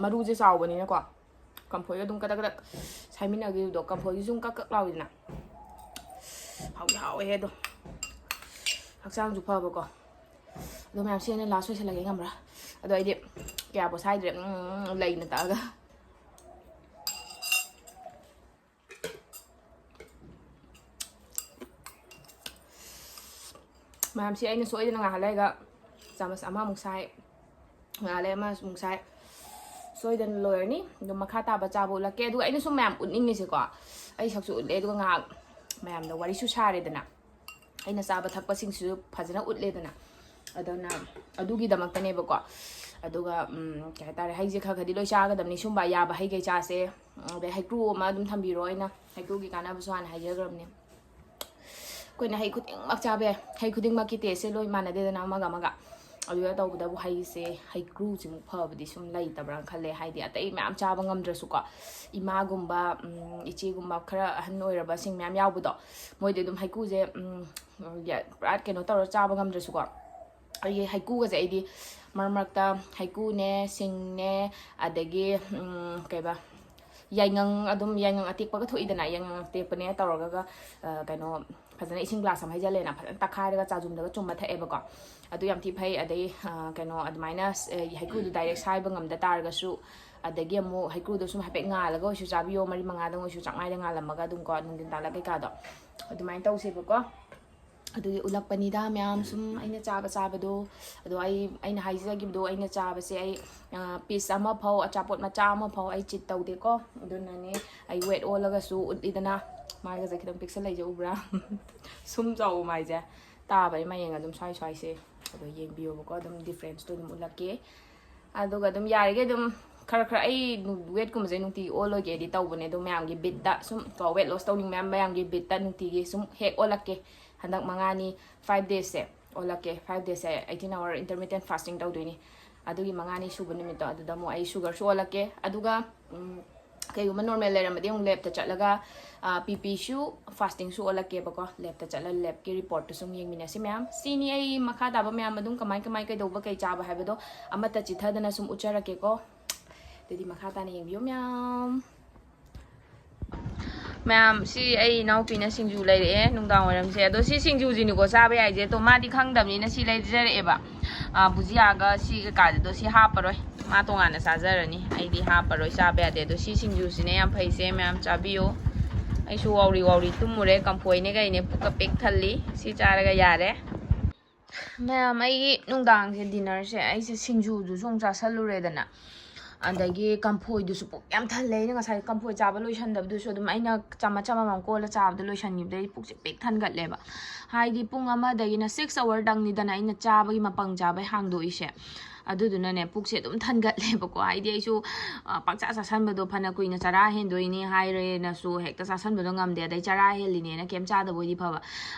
ꯃꯔꯨꯁꯦ ꯆꯥꯎꯕꯅꯤꯅꯀꯣ, ꯀꯝꯐꯣꯏꯒ ꯑꯗꯨꯝ ꯀꯗꯛ ꯀꯗꯛ ꯁꯥꯏꯃꯤꯟꯅꯈꯤꯕꯗꯣ, ꯀꯝꯐꯣꯏꯒꯤꯁꯨ ꯑꯗꯨꯝ ꯀꯛ ꯀꯛ ꯂꯥꯎꯏꯗꯅ꯫ ꯍꯥꯎꯗꯤ ꯍꯥꯎꯋꯦꯍꯦ ꯑꯗꯣ꯫ ꯍꯛꯆꯥꯡꯁꯨ ꯐꯕꯀꯣ꯫ ꯑꯗꯣ ꯃꯌꯥꯝ, ꯁꯤ ꯑꯩꯅ last ꯑꯣꯏꯁꯜꯂꯒꯦ, ꯉꯝꯕ꯭ꯔꯥ? ꯑꯗꯣ ꯑꯩꯗꯤ ꯀꯌꯥ ꯄꯣꯁꯥꯏꯗ꯭ꯔꯦ, ꯎꯝ, ꯂꯩꯅ ꯇꯛꯑꯒ꯫ ꯃꯌꯥꯝꯁꯤ ꯑꯩꯅ ꯁꯣꯏꯗꯅ ꯉꯥꯏꯍꯥꯛ ꯂꯩꯔꯒ ꯆꯥꯃꯁ ꯑꯃꯃꯨꯛ ꯁꯥꯏ, ꯉꯥꯏꯍꯥꯛ ꯂꯩꯔ ꯑꯃꯃꯨꯛ ꯁꯥꯏ, ꯁꯣꯏꯗꯅ ꯂꯣꯏꯔꯅꯤ꯫ ꯑꯗꯨꯝ ꯃꯈꯥ ꯇꯥꯕ ꯆꯥꯕ ꯎꯠꯂꯛꯀꯦ꯫ ꯑꯗꯨꯒ ꯑꯩꯅ ꯁꯨꯝ ꯃꯌꯥꯝ ꯎꯠꯅꯤꯡꯉꯤꯁꯦꯀꯣ, ꯑꯩ ꯁꯛꯁꯨ ꯎꯠꯂꯦ, ꯑꯗꯨꯒ ꯉꯥꯏꯍꯥꯛ ꯃꯌꯥꯝꯗ ꯋꯥꯔꯤꯁꯨ ꯁꯥꯔꯦꯗꯅ, ꯑꯩꯅ ꯆꯥꯕ ꯊꯛꯄꯁꯤꯡꯁꯤꯁꯨ ꯐꯖꯅ ꯎꯠꯂꯦꯗꯅ꯫ ꯑꯗꯨꯅ ꯑꯗꯨꯒꯤꯗꯃꯛꯇꯅꯦꯕꯀꯣ꯫ ꯑꯗꯨꯒ ꯎꯝ, ꯀꯩ ꯍꯥꯏꯇꯥꯔꯦ, ꯍꯩꯁꯦ ꯈꯔ ꯈꯔꯗꯤ ꯂꯣꯏ ꯆꯥꯒꯗꯕꯅꯤ꯫ ꯁꯨꯝꯕ ꯑꯌꯥꯕ ꯍꯩꯈꯩ ꯆꯥꯁꯦ꯫ ꯑꯗꯩ ꯍꯩꯀ꯭ꯔꯨ ꯑꯃ ꯑꯗꯨꯝ ꯊꯝꯕꯤꯔꯣ, ꯑꯩꯅ ꯍꯩꯀ꯭ꯔꯨꯒꯤ ꯀꯥꯟꯅꯕꯁꯨ ꯍꯥꯟꯅ ꯍꯥꯏꯖꯈ꯭ꯔꯕꯅꯦ꯫ ꯑꯩꯈꯣꯏꯅ ꯍꯩ ꯈꯨꯗꯤꯡꯃꯛ ꯆꯥꯕ ꯌꯥꯏ꯫ ꯍꯩ ꯈꯨꯗꯤꯡꯃꯛꯀꯤ ꯇꯦꯁꯁꯦ ꯂꯣꯏ ꯃꯥꯟꯅꯗꯦꯗꯅ, ꯑꯃꯒ ꯑꯃꯒ꯫ ꯑꯗꯨꯗ ꯇꯧꯕꯗꯕꯨ ꯍꯩꯁꯦ, ꯍꯩꯀ꯭ꯔꯨꯁꯤꯃꯨꯛ ꯐꯕꯗꯤ ꯁꯨꯝ ꯂꯩꯇꯕ꯭ꯔꯥꯅ ꯈꯜꯂꯦ꯫ ꯍꯥꯏꯗꯤ ꯑꯇꯩ ꯃꯌꯥꯝ ꯆꯥꯕ ꯉꯝꯗ꯭ꯔꯁꯨꯀꯣ, ꯏꯃꯥꯒꯨꯝꯕ, ꯎꯝ, ꯏꯆꯦꯒꯨꯝꯕ ꯈꯔ ꯑꯍꯟ ꯑꯣꯏꯔꯕꯁꯤꯡ ꯃꯌꯥꯝ ꯌꯥꯎꯕꯗꯣ, ꯃꯣꯏꯗꯤ ꯑꯗꯨꯝ ꯍꯩꯀ꯭ꯔꯨꯁꯦ, ꯎꯝ, ꯌꯥ-, ꯄꯨꯔꯥ ꯀꯩꯅꯣ ꯇꯧꯔ ꯆꯥꯕ ꯉꯝꯗ꯭ꯔꯁꯨꯀꯣ, ꯑꯩ ꯍꯩꯀ꯭ꯔꯨꯒꯁꯦ ꯑꯩꯗꯤ ꯃꯔꯛ ꯃꯔꯛꯇ ꯍꯩꯀ꯭ꯔꯨꯅꯦ, ꯁꯤꯡꯅꯦ, ꯑꯗꯒꯤ, ꯎꯝ, ꯀꯩꯕ, ꯌꯥꯏꯉꯪ, ꯑꯗꯨꯝ ꯌꯥꯏꯉꯪ ꯑꯇꯦꯛꯄꯒ ꯊꯣꯛꯏꯗꯅ, ꯌꯥꯏꯉꯪ ꯑꯇꯦꯛꯄꯅꯦ ꯇꯧꯔꯒ, ꯑ, ꯀꯩꯅꯣ, ꯐꯖꯅ ꯏꯁꯤꯡ ꯒ꯭ꯂꯥꯁ ꯑꯃ ꯍꯩꯖꯜꯂꯦꯅ, ꯐꯖꯅ ꯇꯛꯈꯥꯏꯔꯒ ꯆꯥꯖꯨꯝꯗꯒ ꯆꯨꯝꯃ ꯊꯛꯑꯦꯕꯀꯣ꯫ ꯑꯗꯨ ꯌꯥꯝ ꯊꯤ ꯐꯩ꯫ ꯑꯗꯩ, ꯑ, ꯀꯩꯅꯣ, ꯑꯗꯨꯃꯥꯏꯅ, ꯑ, ꯍꯩꯀ꯭ꯔꯨꯗꯨ ꯗꯥꯏꯔꯦꯛ ꯁꯥꯏꯕ ꯉꯝꯗ ꯇꯥꯔꯒꯁꯨ, ꯑꯗꯒꯤ ꯑꯃꯨꯛ ꯍꯩꯀ꯭ꯔꯨꯗꯣ ꯁꯨꯝ ꯍꯥꯏꯐꯦꯠ ꯉꯥꯜꯂꯒ ꯑꯣꯏꯁꯨ ꯆꯥꯕꯤꯌꯣ, ꯃꯔꯤ ꯃꯉꯥꯗꯪ ꯑꯣꯏꯁꯨ ꯆꯥꯛꯃꯥꯏꯗ ꯉꯥꯜꯂꯝꯃꯒ ꯑꯗꯨꯝꯀꯣ, ꯅꯨꯡꯊꯤꯟ ꯇꯥꯜꯂꯛ ꯀꯩꯀꯥꯗꯣ ꯑꯗꯨꯃꯥꯏꯅ ꯇꯧꯁꯦꯕꯀꯣ꯫ ꯑꯗꯨꯒꯤ ꯎꯠꯂꯛꯄꯅꯤꯗ ꯃꯌꯥꯝ, ꯁꯨꯝ ꯑꯩꯅ ꯆꯥꯕ ꯆꯥꯕꯗꯣ꯫ ꯑꯗꯣ ꯑꯩ, ꯑꯩꯅ ꯍꯥꯏꯖꯈꯤꯕꯗꯣ, ꯑꯩꯅ ꯆꯥꯕꯁꯦ ꯑꯩ, ꯑ, ꯄꯤꯁ ꯑꯃ ꯐꯥꯎ, ꯑꯆꯥꯄꯣꯠ ꯃꯆꯥ ꯑꯃ ꯐꯥꯎ ꯑꯩ ꯆꯤꯠ ꯇꯧꯗꯦꯀꯣ꯫ ꯑꯗꯨꯅꯅꯦ ꯑꯩ ꯋꯦꯠ ꯑꯣꯜꯂꯒꯁꯨ ꯎꯠꯂꯤꯗꯅ꯫ ꯃꯥꯏꯒꯁꯦ ꯈꯤꯇꯪ ꯄꯤꯛꯁꯜꯂꯛꯏꯁꯦ ꯎꯕ꯭ꯔꯥ? ꯁꯨꯝ ꯆꯥꯎꯕ ꯃꯥꯏꯁꯦ꯫ ꯇꯥꯕ ꯑꯩ ꯃꯌꯦꯡ ꯑꯗꯨꯝ ꯁ꯭ꯋꯥꯏ ꯁ꯭ꯋꯥꯏꯁꯦ꯫ ꯑꯗꯣ ꯌꯦꯡꯕꯤꯌꯣꯕꯀꯣ, ꯑꯗꯨꯝ ꯗꯤꯐ꯭ꯔꯦꯟꯁꯇꯣ ꯑꯗꯨꯝ ꯎꯠꯂꯛꯀꯦ꯫ ꯑꯗꯨꯒ ꯑꯗꯨꯝ ꯌꯥꯔꯤꯈꯩ ꯑꯗꯨꯝ ꯈꯔ ꯈꯔ ꯑꯩ ꯋꯦꯠꯀꯨꯝꯕꯁꯦ ꯅꯨꯡꯇꯤꯒꯤ ꯑꯣꯜꯂꯣꯏꯒꯦꯗꯤ ꯇꯧꯕꯅꯦ, ꯑꯗꯣ ꯃꯌꯥꯝꯒꯤ ꯕꯤꯠꯇ ꯁꯨꯝ ꯀꯣ, ꯋꯦꯠ ꯂꯣꯁ ꯇꯧꯅꯤꯡꯕ ꯃꯌꯥꯝ, ꯃꯌꯥꯝꯒꯤ ꯕꯤꯠꯇ ꯅꯨꯡꯇꯤꯒꯤ ꯁꯨꯝ ꯍꯦꯛ ꯑꯣꯜꯂꯛꯀꯦ꯫ ꯍꯟꯗꯛ ꯃꯉꯥꯅꯤ, ꯐꯥꯏꯚ ꯗꯦꯖꯁꯦ ꯑꯣꯜꯂꯛꯀꯦ꯫ ꯐꯥꯏꯚ ꯗꯦꯖꯁꯦ eighteen hour intermittent fasting ꯇꯧꯗꯣꯏꯅꯤ꯫ ꯑꯗꯨꯒꯤ ꯃꯉꯥꯅꯤ ꯁꯨꯕ ꯅꯨꯃꯤꯠꯇꯣ ꯑꯗꯨꯗ ꯑꯃꯨꯛ ꯑꯩ ꯁꯨꯒꯔꯁꯨ ꯑꯣꯜꯂꯛꯀꯦ꯫ ꯑꯗꯨꯒ, ꯎꯝ, ꯀꯩꯒꯨꯝꯕ ꯅꯣꯔꯃꯦꯜ ꯂꯩꯔꯝꯃꯗꯤ ꯑꯃꯨꯛ ꯂꯦꯞꯇ ꯆꯠꯂꯒ, ꯑ, ꯕꯤ ꯄꯤꯁꯨ ꯐꯥꯁꯇꯤꯡꯁꯨ ꯑꯣꯜꯂꯛꯀꯦꯕꯀꯣ꯫ ꯂꯦꯞꯇ ꯆꯠꯂꯒ ꯂꯦꯞꯀꯤ ꯔꯤꯄꯣꯔꯠꯇꯨ ꯁꯨꯝ ꯌꯦꯡꯃꯤꯟꯅꯁꯤ ꯃꯌꯥꯝ꯫ ꯁꯤꯅꯤ ꯑꯩ ꯃꯈꯥ ꯇꯥꯕ ꯃꯌꯥꯝ ꯑꯗꯨꯝ ꯀꯃꯥꯏ ꯀꯃꯥꯏ ꯀꯩꯗꯧꯕ ꯀꯩ ꯆꯥꯕ ꯍꯥꯏꯕꯗꯣ ꯑꯃꯠꯇ ꯆꯤꯊꯗꯅ ꯁꯨꯝ ꯎꯠꯆꯔꯛꯀꯦꯀꯣ꯫ ꯑꯗꯨꯗꯤ ꯃꯈꯥ ꯇꯥꯅ ꯌꯦꯡꯕꯤꯌꯨ ꯃꯌꯥꯝ꯫ ꯃꯌꯥꯝ, ꯁꯤ ꯑꯩ ꯏꯅꯥꯎꯄꯤꯅ ꯁꯤꯡꯖꯨ ꯂꯩꯔꯛꯑꯦ ꯅꯨꯡꯗꯥꯡ ꯋꯥꯏꯔꯝꯁꯦ꯫ ꯑꯗꯣ ꯁꯤ ꯁꯤꯡꯖꯨꯁꯤꯅꯤꯀꯣ ꯆꯥꯕ ꯌꯥꯏꯁꯦ꯫ ꯑꯗꯣ ꯃꯥꯗꯤ ꯈꯪꯗꯕꯅꯤꯅ ꯁꯤ ꯂꯩꯖꯔꯛꯑꯦꯕ꯫ ꯑ, ꯕꯨꯖꯤꯌꯥꯒ ꯁꯤ ꯀꯩꯀꯥꯗꯣ ꯁꯤ ꯍꯥꯞꯄꯔꯣꯏ꯫ ꯃꯥ ꯇꯣꯉꯥꯟꯅ ꯆꯥꯖꯔꯅꯤ꯫ ꯑꯩꯗꯤ ꯍꯥꯞꯄꯔꯣꯏ, ꯆꯥꯕ ꯌꯥꯗꯦ꯫ ꯑꯗꯣ ꯁꯤ ꯁꯤꯡꯖꯨꯁꯤꯅꯦ ꯌꯥꯝ ꯐꯩꯁꯦ ꯃꯌꯥꯝ, ꯆꯥꯕꯤꯌꯨ꯫ ꯑꯩꯁꯨ ꯋꯥꯎꯔꯤ ꯋꯥꯎꯔꯤ ꯇꯨꯝꯃꯨꯔꯦ, ꯀꯝꯐꯣꯏꯅꯦ ꯀꯩꯅꯦ, ꯄꯨꯛꯀ ꯄꯤꯛ ꯊꯜꯂꯤ꯫ ꯁꯤ ꯆꯥꯔꯒ ꯌꯥꯔꯦ꯫ ꯃꯌꯥꯝ, ꯑꯩꯒꯤ ꯅꯨꯡꯗꯥꯡꯁꯦ dinnerꯁꯦ ꯑꯩꯁꯦ ꯁꯤꯡꯖꯨꯗꯨꯁꯨ ꯑꯃꯨꯛ ꯆꯥꯁꯜꯂꯨꯔꯦꯗꯅ, ꯑꯗꯒꯤ ꯀꯝꯐꯣꯏꯗꯨꯁꯨ ꯄꯨꯛ ꯌꯥꯝ ꯊꯜꯂꯦ꯫ ꯑꯩꯅ ꯉꯁꯥꯏ ꯀꯝꯐꯣꯏ ꯆꯥꯕ ꯂꯣꯏꯁꯟꯗꯕꯗꯨꯁꯨ ꯑꯗꯨꯝ ꯑꯩꯅ ꯆꯥꯃꯁ ꯑꯃꯃꯝ ꯀꯣꯜꯂ ꯆꯥꯕꯗ ꯂꯣꯏꯁꯟꯈꯤꯕꯗꯩ ꯄꯨꯛꯁꯦ ꯄꯤꯛ ꯊꯟꯒꯠꯂꯦꯕ꯫ ꯍꯥꯏꯗꯤ ꯄꯨꯡ ꯑꯃꯗꯒꯤꯅ six hourꯗꯪꯅꯤꯗꯅ ꯑꯩꯅ ꯆꯥꯕꯒꯤ ꯃꯄꯪ ꯆꯥꯕꯩ ꯍꯥꯡꯗꯣꯛꯏꯁꯦ꯫ ꯑꯗꯨꯗꯨꯅꯅꯦ ꯄꯨꯛꯁꯦ ꯑꯗꯨꯝ ꯊꯟꯒꯠꯂꯦꯕꯀꯣ꯫ ꯍꯥꯏꯗꯤ ꯑꯩꯁꯨ ꯄꯥꯛꯆꯥ ꯆꯥꯁꯟꯕꯗꯣ, ꯐꯅ ꯀꯨꯏꯅ ꯆꯔꯥ ꯍꯦꯟꯗꯣꯏꯅꯤ ꯍꯥꯏꯔꯦꯅꯁꯨ ꯍꯦꯛꯇ ꯆꯥꯁꯟꯕꯗꯣ ꯉꯝꯗꯦ꯫ ꯑꯗꯩ ꯆꯔꯥ ꯍꯦꯜꯂꯤꯅꯦꯅ ꯀꯩꯝ ꯆꯥꯗꯕ ꯑꯣꯏꯗꯤ ꯐꯕ,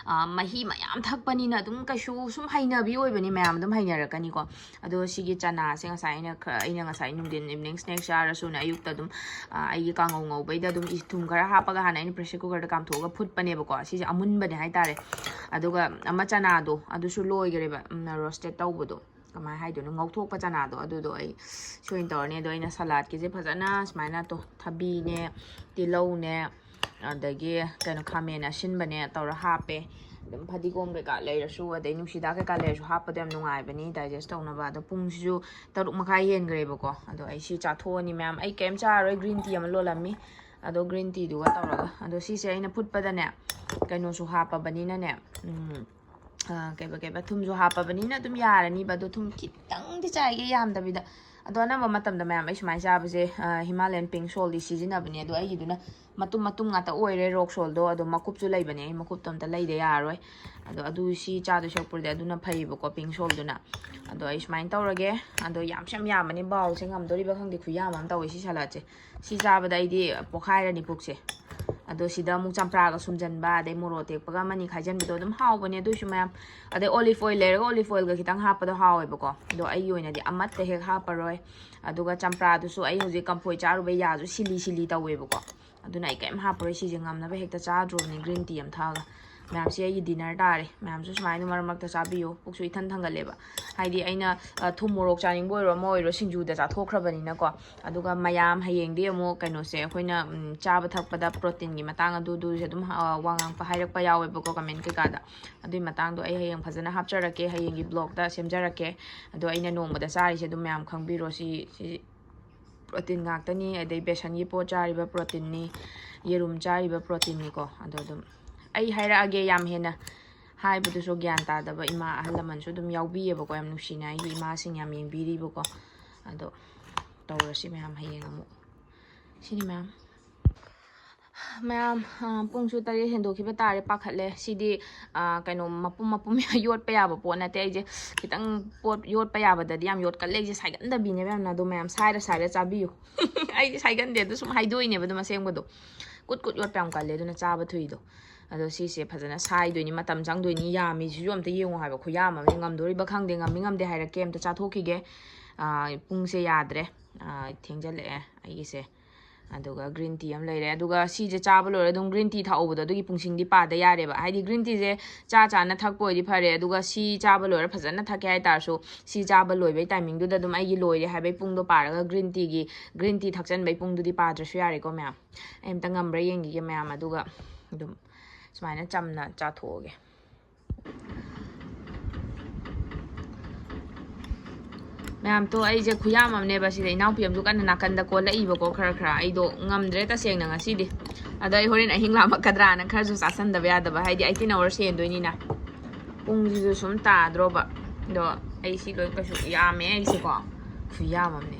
ꯃꯍꯤ ꯃꯌꯥꯝ ꯊꯛꯄꯅꯤꯅ ꯑꯗꯨꯝ ꯀꯩꯁꯨ ꯁꯨꯝ ꯍꯩꯅꯕꯤ ꯑꯣꯏꯕꯅꯤ, ꯃꯌꯥꯝ ꯑꯗꯨꯝ ꯍꯩꯅꯔꯛꯀꯅꯤꯀꯣ꯫ ꯑꯗꯣ ꯁꯤꯒꯤ ꯆꯅꯥꯁꯦ ꯉꯁꯥꯏ ꯑꯩꯅ ꯈꯔ, ꯑꯩꯅ ꯉꯁꯥꯏ ꯅꯨꯡꯊꯤꯟ evening snacks ꯆꯥꯔꯁꯨꯅ ꯑꯌꯨꯛꯇ ꯑꯗꯨꯝ ꯑꯩꯒꯤ ꯀꯥꯡꯉꯧ ꯉꯧꯕꯩꯗ ꯑꯗꯨꯝ ꯊꯨꯝ ꯈꯔ ꯍꯥꯞꯄꯒ ꯍꯥꯟꯅ ꯑꯩꯅ pressure cookerꯗ ꯀꯥꯝꯊꯣꯛꯑꯒ ꯐꯨꯠꯄꯅꯦꯕꯀꯣ꯫ ꯁꯤꯁꯦ ꯑꯃꯨꯟꯕꯅꯦ ꯍꯥꯏꯇꯥꯔꯦ꯫ ꯑꯗꯨꯒ ꯑꯃ ꯆꯅꯥꯗꯣ ꯑꯗꯨꯁꯨ ꯂꯣꯏꯈ꯭ꯔꯦꯕ, roasted ꯇꯧꯕꯗꯣ, ꯀꯃꯥꯏꯅ ꯍꯥꯏꯗꯣꯏꯅꯣ, ꯉꯧꯊꯣꯛꯄ ꯆꯅꯥꯗꯣ, ꯑꯗꯨꯗꯣ ꯑꯩ ꯁꯤ ꯑꯣꯏꯅ ꯇꯧꯔꯅꯤ꯫ ꯑꯗꯣ ꯑꯩꯅ ꯁꯂꯥꯠꯀꯤꯁꯦ ꯐꯖꯅ ꯁꯨꯃꯥꯏꯅ ꯊꯕꯤꯅꯦ, ꯇꯤꯜꯍꯧꯅꯦ, ꯑꯗꯒꯤ ꯀꯩꯅꯣ, ꯈꯥꯃꯦꯟ ꯑꯁꯤꯟꯕꯅꯦ ꯇꯧꯔ ꯍꯥꯞꯄꯦ꯫ ꯑꯗꯨꯝ ꯐꯗꯤꯒꯣꯝ ꯀꯩꯀꯥ ꯂꯩꯔꯁꯨ, ꯑꯗꯩ ꯅꯨꯡꯁꯤꯗꯥꯛ ꯀꯩꯀꯥ ꯂꯩꯔꯁꯨ ꯍꯥꯞꯄꯗꯣ ꯌꯥꯝ ꯅꯨꯡꯉꯥꯏꯕꯅꯤ digest ꯇꯧꯅꯕ꯫ ꯑꯗꯣ ꯄꯨꯡꯁꯤꯁꯨ ꯇꯔꯨꯛ ꯃꯈꯥꯏ ꯍꯦꯟꯈ꯭ꯔꯦꯕꯀꯣ꯫ ꯑꯗꯣ ꯑꯩ ꯁꯤ ꯆꯥꯊꯣꯛꯑꯅꯤ ꯃꯌꯥꯝ꯫ ꯑꯩ ꯀꯩꯝ ꯆꯥꯔꯔꯣꯏ, green tea ꯑꯃ ꯂꯣꯜꯂꯝꯃꯤ꯫ ꯑꯗꯣ green teaꯗꯨꯒ ꯇꯧꯔꯒ, ꯑꯗꯣ ꯁꯤꯁꯦ ꯑꯩꯅ ꯐꯨꯠꯄꯗꯅꯦ ꯀꯩꯅꯣꯁꯨ ꯍꯥꯞꯄꯕꯅꯤꯅꯅꯦ, ꯎꯝ, ꯀꯩꯕ ꯀꯩꯕ ꯊꯨꯝꯁꯨ ꯍꯥꯞꯄꯕꯅꯤꯅ ꯑꯗꯨꯝ ꯌꯥꯔꯅꯤꯕ꯫ ꯑꯗꯣ ꯊꯨꯝ ꯈꯤꯇꯪꯗꯤ ꯆꯥꯏꯒꯦ, ꯌꯥꯝꯗꯕꯤꯗ꯫ ꯑꯗꯣ ꯑꯅꯝꯕ ꯃꯇꯝꯗ ꯃꯌꯥꯝ ꯑꯩ ꯁꯨꯃꯥꯏꯅ ꯆꯥꯕꯁꯦ Himalayan pink saltꯗꯤ ꯁꯤꯖꯤꯟꯅꯕꯅꯦ꯫ ꯑꯗꯣ ꯑꯩꯒꯤꯗꯨꯅ ꯃꯇꯨꯝ ꯃꯇꯨꯝ ꯉꯥꯛꯇ ꯑꯣꯏꯔꯦ rock saltꯗꯣ꯫ ꯑꯗꯣ ꯃꯀꯨꯞꯁꯨ ꯂꯩꯕꯅꯦ, ꯑꯩ ꯃꯀꯨꯞꯇꯣ ꯑꯝꯇ ꯂꯩꯗ ꯌꯥꯔꯔꯣꯏ꯫ ꯑꯗꯣ ꯑꯗꯨ ꯁꯤ ꯆꯥꯗꯣꯏ ꯁꯔꯨꯛꯄꯨꯗꯤ ꯑꯗꯨꯅ ꯐꯩꯌꯦꯕꯀꯣ, pink saltꯗꯨꯅ꯫ ꯑꯗꯣ ꯑꯩ ꯁꯨꯃꯥꯏꯅ ꯇꯧꯔꯒꯦ꯫ ꯑꯗꯣ ꯌꯥꯝꯁꯨ ꯌꯥꯝ ꯌꯥꯝꯕꯅꯤ, bowlꯁꯦ ꯉꯝꯗꯣꯔꯤꯕ ꯈꯪꯗꯦ, ꯈꯨꯌꯥꯝ ꯑꯃ ꯇꯧꯋꯦ ꯁꯤ ꯁꯂꯥꯠꯁꯦ꯫ ꯁꯤ ꯆꯥꯕꯗ ꯑꯩꯗꯤ ꯄꯣꯛꯈꯥꯏꯔꯅꯤ ꯄꯨꯛꯁꯦ꯫ ꯑꯗꯣ ꯁꯤꯗ ꯑꯃꯨꯛ ꯆꯝꯄ꯭ꯔꯥꯒ ꯁꯨꯝꯖꯟꯕ, ꯑꯗꯩ ꯃꯣꯔꯣꯛ ꯑꯇꯦꯛꯄꯒ ꯑꯃꯅꯤ ꯈꯥꯏꯖꯟꯕꯗꯣ ꯑꯗꯨꯝ ꯍꯥꯎꯕꯅꯦ꯫ ꯑꯗꯨꯏꯁꯨ ꯃꯌꯥꯝ, ꯑꯗꯩ olive oil ꯂꯩꯔꯒ olive oilꯒ ꯈꯤꯇꯪ ꯍꯥꯞꯄꯗꯣ ꯍꯥꯎꯋꯦꯕꯀꯣ꯫ ꯑꯗꯣ ꯑꯩꯒꯤ ꯑꯣꯏꯅꯗꯤ ꯑꯃꯠꯇ ꯍꯦꯛ ꯍꯥꯞꯄꯔꯣꯏ꯫ ꯑꯗꯨꯒ ꯆꯝꯄ꯭ꯔꯥꯗꯨꯁꯨ ꯑꯩ ꯍꯧꯖꯤꯛ ꯀꯝꯐꯣꯏ ꯆꯥꯔꯨꯕꯩ ꯌꯥꯁꯨ ꯁꯤꯂꯤ ꯁꯤꯂꯤ ꯇꯧꯋꯦꯕꯀꯣ꯫ ꯑꯗꯨꯅ ꯑꯩ ꯀꯩꯝ ꯍꯥꯞꯄꯔꯣꯏ, ꯁꯤꯁꯦ ꯉꯝꯅꯕ ꯍꯦꯛꯇ ꯆꯥꯗ꯭ꯔꯣꯕꯅꯤ green tea ꯑꯃ ꯊꯛꯑꯒ꯫ ꯃꯌꯥꯝꯁꯤ ꯑꯩꯒꯤ dinner ꯇꯥꯔꯦ꯫ ꯃꯌꯥꯝꯁꯨ ꯁꯨꯃꯥꯏꯅ ꯃꯔꯛ ꯃꯔꯛꯇ ꯆꯥꯕꯤꯌꯨ, ꯄꯨꯛꯁꯨ ꯏꯊꯟ ꯊꯟꯒꯠꯂꯦꯕ꯫ ꯍꯥꯏꯗꯤ ꯑꯩꯅ, ꯑ, ꯊꯨꯝ ꯃꯣꯔꯣꯛ ꯆꯥꯅꯤꯡꯕ ꯑꯣꯏꯔꯣ ꯑꯃ ꯑꯣꯏꯔꯣ ꯁꯤꯡꯖꯨꯗ ꯆꯥꯊꯣꯛꯈ꯭ꯔꯕꯅꯤꯅꯀꯣ꯫ ꯑꯗꯨꯒ ꯃꯌꯥꯝ ꯍꯌꯦꯡꯗꯤ ꯑꯃꯨꯛ ꯀꯩꯅꯣꯁꯦ, ꯑꯩꯈꯣꯏꯅ, ꯎꯝ, ꯆꯥꯕ ꯊꯛꯄꯗ proteinꯒꯤ ꯃꯇꯥꯡ ꯑꯗꯨꯗꯨꯁꯦ ꯑꯗꯨꯝ, ꯑ, ꯋꯥ ꯉꯥꯡꯕ ꯍꯥꯏꯔꯛꯄ ꯌꯥꯎꯋꯦꯕꯀꯣ comment ꯀꯩꯀꯥꯗ꯫ ꯑꯗꯨꯏ ꯃꯇꯥꯡꯗꯣ ꯑꯩ ꯍꯌꯦꯡ ꯐꯖꯅ ꯍꯥꯞꯆꯔꯛꯀꯦ, ꯍꯌꯦꯡꯒꯤ vlogꯇ ꯁꯦꯝꯖꯔꯛꯀꯦ꯫ ꯑꯗꯣ ꯑꯩꯅ ꯅꯣꯡꯃꯗ ꯆꯥꯔꯤꯁꯦ ꯑꯗꯨꯝ ꯃꯌꯥꯝ ꯈꯪꯕꯤꯔꯣ꯫ ꯁꯤ, ꯁꯤ protein ꯉꯥꯛꯇꯅꯤ꯫ ꯑꯗꯩ ꯕꯦꯁꯟꯒꯤ ꯄꯣꯠ ꯆꯥꯔꯤꯕ proteinꯅꯤ, ꯌꯦꯔꯨꯝ ꯆꯥꯔꯤꯕ proteinꯅꯤꯀꯣ꯫ ꯑꯗꯣ ꯑꯗꯨꯝ ꯑꯩ ꯍꯥꯏꯔꯛꯑꯒꯦ ꯌꯥꯝ ꯍꯦꯟꯅ꯫ ꯍꯥꯏꯕꯗꯨꯁꯨ ꯒ꯭ꯌꯥꯟ ꯇꯥꯗꯕ ꯏꯃꯥ ꯑꯍꯜ ꯂꯃꯟꯁꯨ ꯑꯗꯨꯝ ꯌꯥꯎꯕꯤꯌꯦꯕꯀꯣ, ꯌꯥꯝ ꯅꯨꯡꯁꯤꯅ ꯑꯩꯒꯤ ꯏꯃꯥꯁꯤꯡ ꯌꯥꯝ ꯌꯦꯡꯕꯤꯔꯤꯕꯀꯣ꯫ ꯑꯗꯣ ꯇꯧꯔꯁꯤ ꯃꯌꯥꯝ, ꯍꯌꯦꯡ ꯑꯃꯨꯛ꯫ ꯁꯤꯅꯤ ꯃꯌꯥꯝ꯫ ꯃꯌꯥꯝ, ꯑ, ꯄꯨꯡꯁꯨ ꯇꯔꯦꯠ ꯍꯦꯟꯗꯣꯛꯈꯤꯕ ꯇꯥꯔꯦ, ꯄꯥꯈꯠꯂꯦ꯫ ꯁꯤꯗꯤ, ꯑ, ꯀꯩꯅꯣ, ꯃꯄꯨꯝ ꯃꯄꯨꯝ ꯌꯣꯠꯄ ꯌꯥꯕ ꯄꯣꯠ ꯅꯠꯇꯦ꯫ ꯑꯩꯁꯦ ꯈꯤꯇꯪ ꯄꯣꯠ ꯌꯣꯠꯄ ꯌꯥꯕꯗꯗꯤ ꯌꯥꯝ ꯌꯣꯠꯀꯜꯂꯦ꯫ ꯑꯩꯁꯦ ꯁꯥꯏꯒꯟꯗꯕꯤꯅꯦꯕ ꯌꯥꯝꯅ꯫ ꯑꯗꯣ ꯃꯌꯥꯝ ꯁꯥꯏꯔ ꯁꯥꯏꯔ ꯆꯥꯕꯤꯌꯨ꯫ ꯑꯩꯗꯤ ꯁꯥꯏꯒꯟꯗꯦ, ꯑꯗꯨ ꯁꯨꯝ ꯍꯥꯏꯗꯣꯛꯏꯅꯦꯕ ꯑꯗꯨꯝ ꯑꯁꯦꯡꯕꯗꯣ꯫ ꯀꯨꯠ ꯀꯨꯠ ꯌꯣꯠꯄ ꯌꯥꯝ ꯀꯜꯂꯦ, ꯑꯗꯨꯅ ꯆꯥꯕ ꯊꯨꯏꯗꯣ꯫ ꯑꯗꯣ ꯁꯤꯁꯦ ꯐꯖꯅ ꯁꯥꯏꯗꯣꯏꯅꯤ, ꯃꯇꯝ ꯆꯪꯗꯣꯏꯅꯤ꯫ ꯌꯥꯝꯃꯤꯁꯤꯁꯨ ꯑꯝꯇ ꯌꯦꯡꯉꯣ ꯍꯥꯏꯕ, ꯈꯨꯌꯥꯝ ꯑꯃꯅꯤ꯫ ꯉꯝꯗꯣꯔꯤꯕ ꯈꯪꯗꯦ, ꯉꯝꯃꯤ ꯉꯝꯗꯦ ꯍꯥꯏꯔꯛꯀꯦ꯫ ꯑꯝꯇ ꯆꯥꯊꯣꯛꯈꯤꯒꯦ꯫ ꯑꯥ, ꯄꯨꯡꯁꯦ ꯌꯥꯗ꯭ꯔꯦ, ꯑꯥ, ꯊꯦꯡꯖꯜꯂꯛꯑꯦ ꯑꯩꯒꯤꯁꯦ꯫ ꯑꯗꯨꯒ green tea ꯑꯃ ꯂꯩꯔꯦ꯫ ꯑꯗꯨꯒ ꯁꯤꯁꯦ ꯆꯥꯕ ꯂꯣꯏꯔ ꯑꯗꯨꯝ green tea ꯊꯛꯍꯧꯕꯗꯣ, ꯑꯗꯨꯒꯤ ꯄꯨꯡꯁꯤꯡꯗꯤ ꯄꯥꯗ ꯌꯥꯔꯦꯕ꯫ ꯍꯥꯏꯗꯤ green teaꯁꯦ ꯆꯥ ꯆꯥꯅ ꯊꯛꯄ ꯑꯣꯏꯗꯤ ꯐꯔꯦ, ꯑꯗꯨꯒ ꯁꯤ ꯆꯥꯕ ꯂꯣꯏꯔ ꯐꯖꯅ ꯊꯛꯀꯦ ꯍꯥꯏ ꯇꯥꯔꯁꯨ, ꯁꯤ ꯆꯥꯕ ꯂꯣꯏꯕꯒꯤ timingꯗꯨꯗ ꯑꯗꯨꯝ ꯑꯩꯒꯤ ꯂꯣꯏꯔꯦ ꯍꯥꯏꯕꯒꯤ ꯄꯨꯡꯗꯣ ꯄꯥꯔꯒ green teaꯒꯤ, green tea ꯊꯛꯆꯟꯕꯒꯤ ꯄꯨꯡꯗꯨꯗꯤ ꯄꯥꯗ꯭ꯔꯁꯨ ꯌꯥꯔꯦꯀꯣ ꯃꯌꯥꯝ꯫ ꯑꯩ ꯑꯝꯇ ꯉꯝꯕ꯭ꯔꯥ ꯌꯦꯡꯈꯤꯒꯦ ꯃꯌꯥꯝ, ꯑꯗꯨꯒ ꯑꯗꯨꯝ ꯁꯨꯃꯥꯏꯅ ꯆꯝꯅ ꯆꯥꯊꯣꯛꯑꯒꯦ꯫ ꯃꯌꯥꯝ, ꯇꯣ, ꯑꯩꯁꯦ ꯈꯨꯌꯥꯝ ꯑꯃꯅꯦꯕ꯫ ꯁꯤꯗ ꯏꯅꯥꯎꯄꯤ ꯑꯃꯁꯨ ꯀꯟꯅ ꯅꯥꯀꯟꯗ ꯀꯣꯜꯂꯛꯏꯕꯀꯣ, ꯈꯔ ꯈꯔ꯫ ꯑꯩꯗꯣ ꯉꯝꯗ꯭ꯔꯦ ꯇꯁꯦꯡꯅ ꯉꯁꯤꯗꯤ꯫ ꯑꯗꯣ ꯑꯩ ꯍꯣꯔꯦꯟ ꯑꯍꯤꯡ ꯂꯥꯝꯃꯛꯀꯗ꯭ꯔꯥꯅ ꯈꯔꯁꯨ ꯆꯥꯁꯟꯗꯕ ꯌꯥꯗꯕ, ꯍꯥꯏꯗꯤ eighteen hours ꯍꯦꯟꯗꯣꯏꯅꯤꯅ꯫ ꯄꯨꯡꯁꯤꯁꯨ ꯁꯨꯝ ꯇꯥꯗ꯭ꯔꯣꯕ꯫ ꯑꯗꯣ ꯑꯩ ꯁꯤ ꯂꯣꯏ ꯀꯩꯁꯨ ꯌꯥꯝꯃꯦ ꯑꯩꯁꯦꯀꯣ, ꯈꯨꯌꯥꯝ ꯑꯃꯅꯦ꯫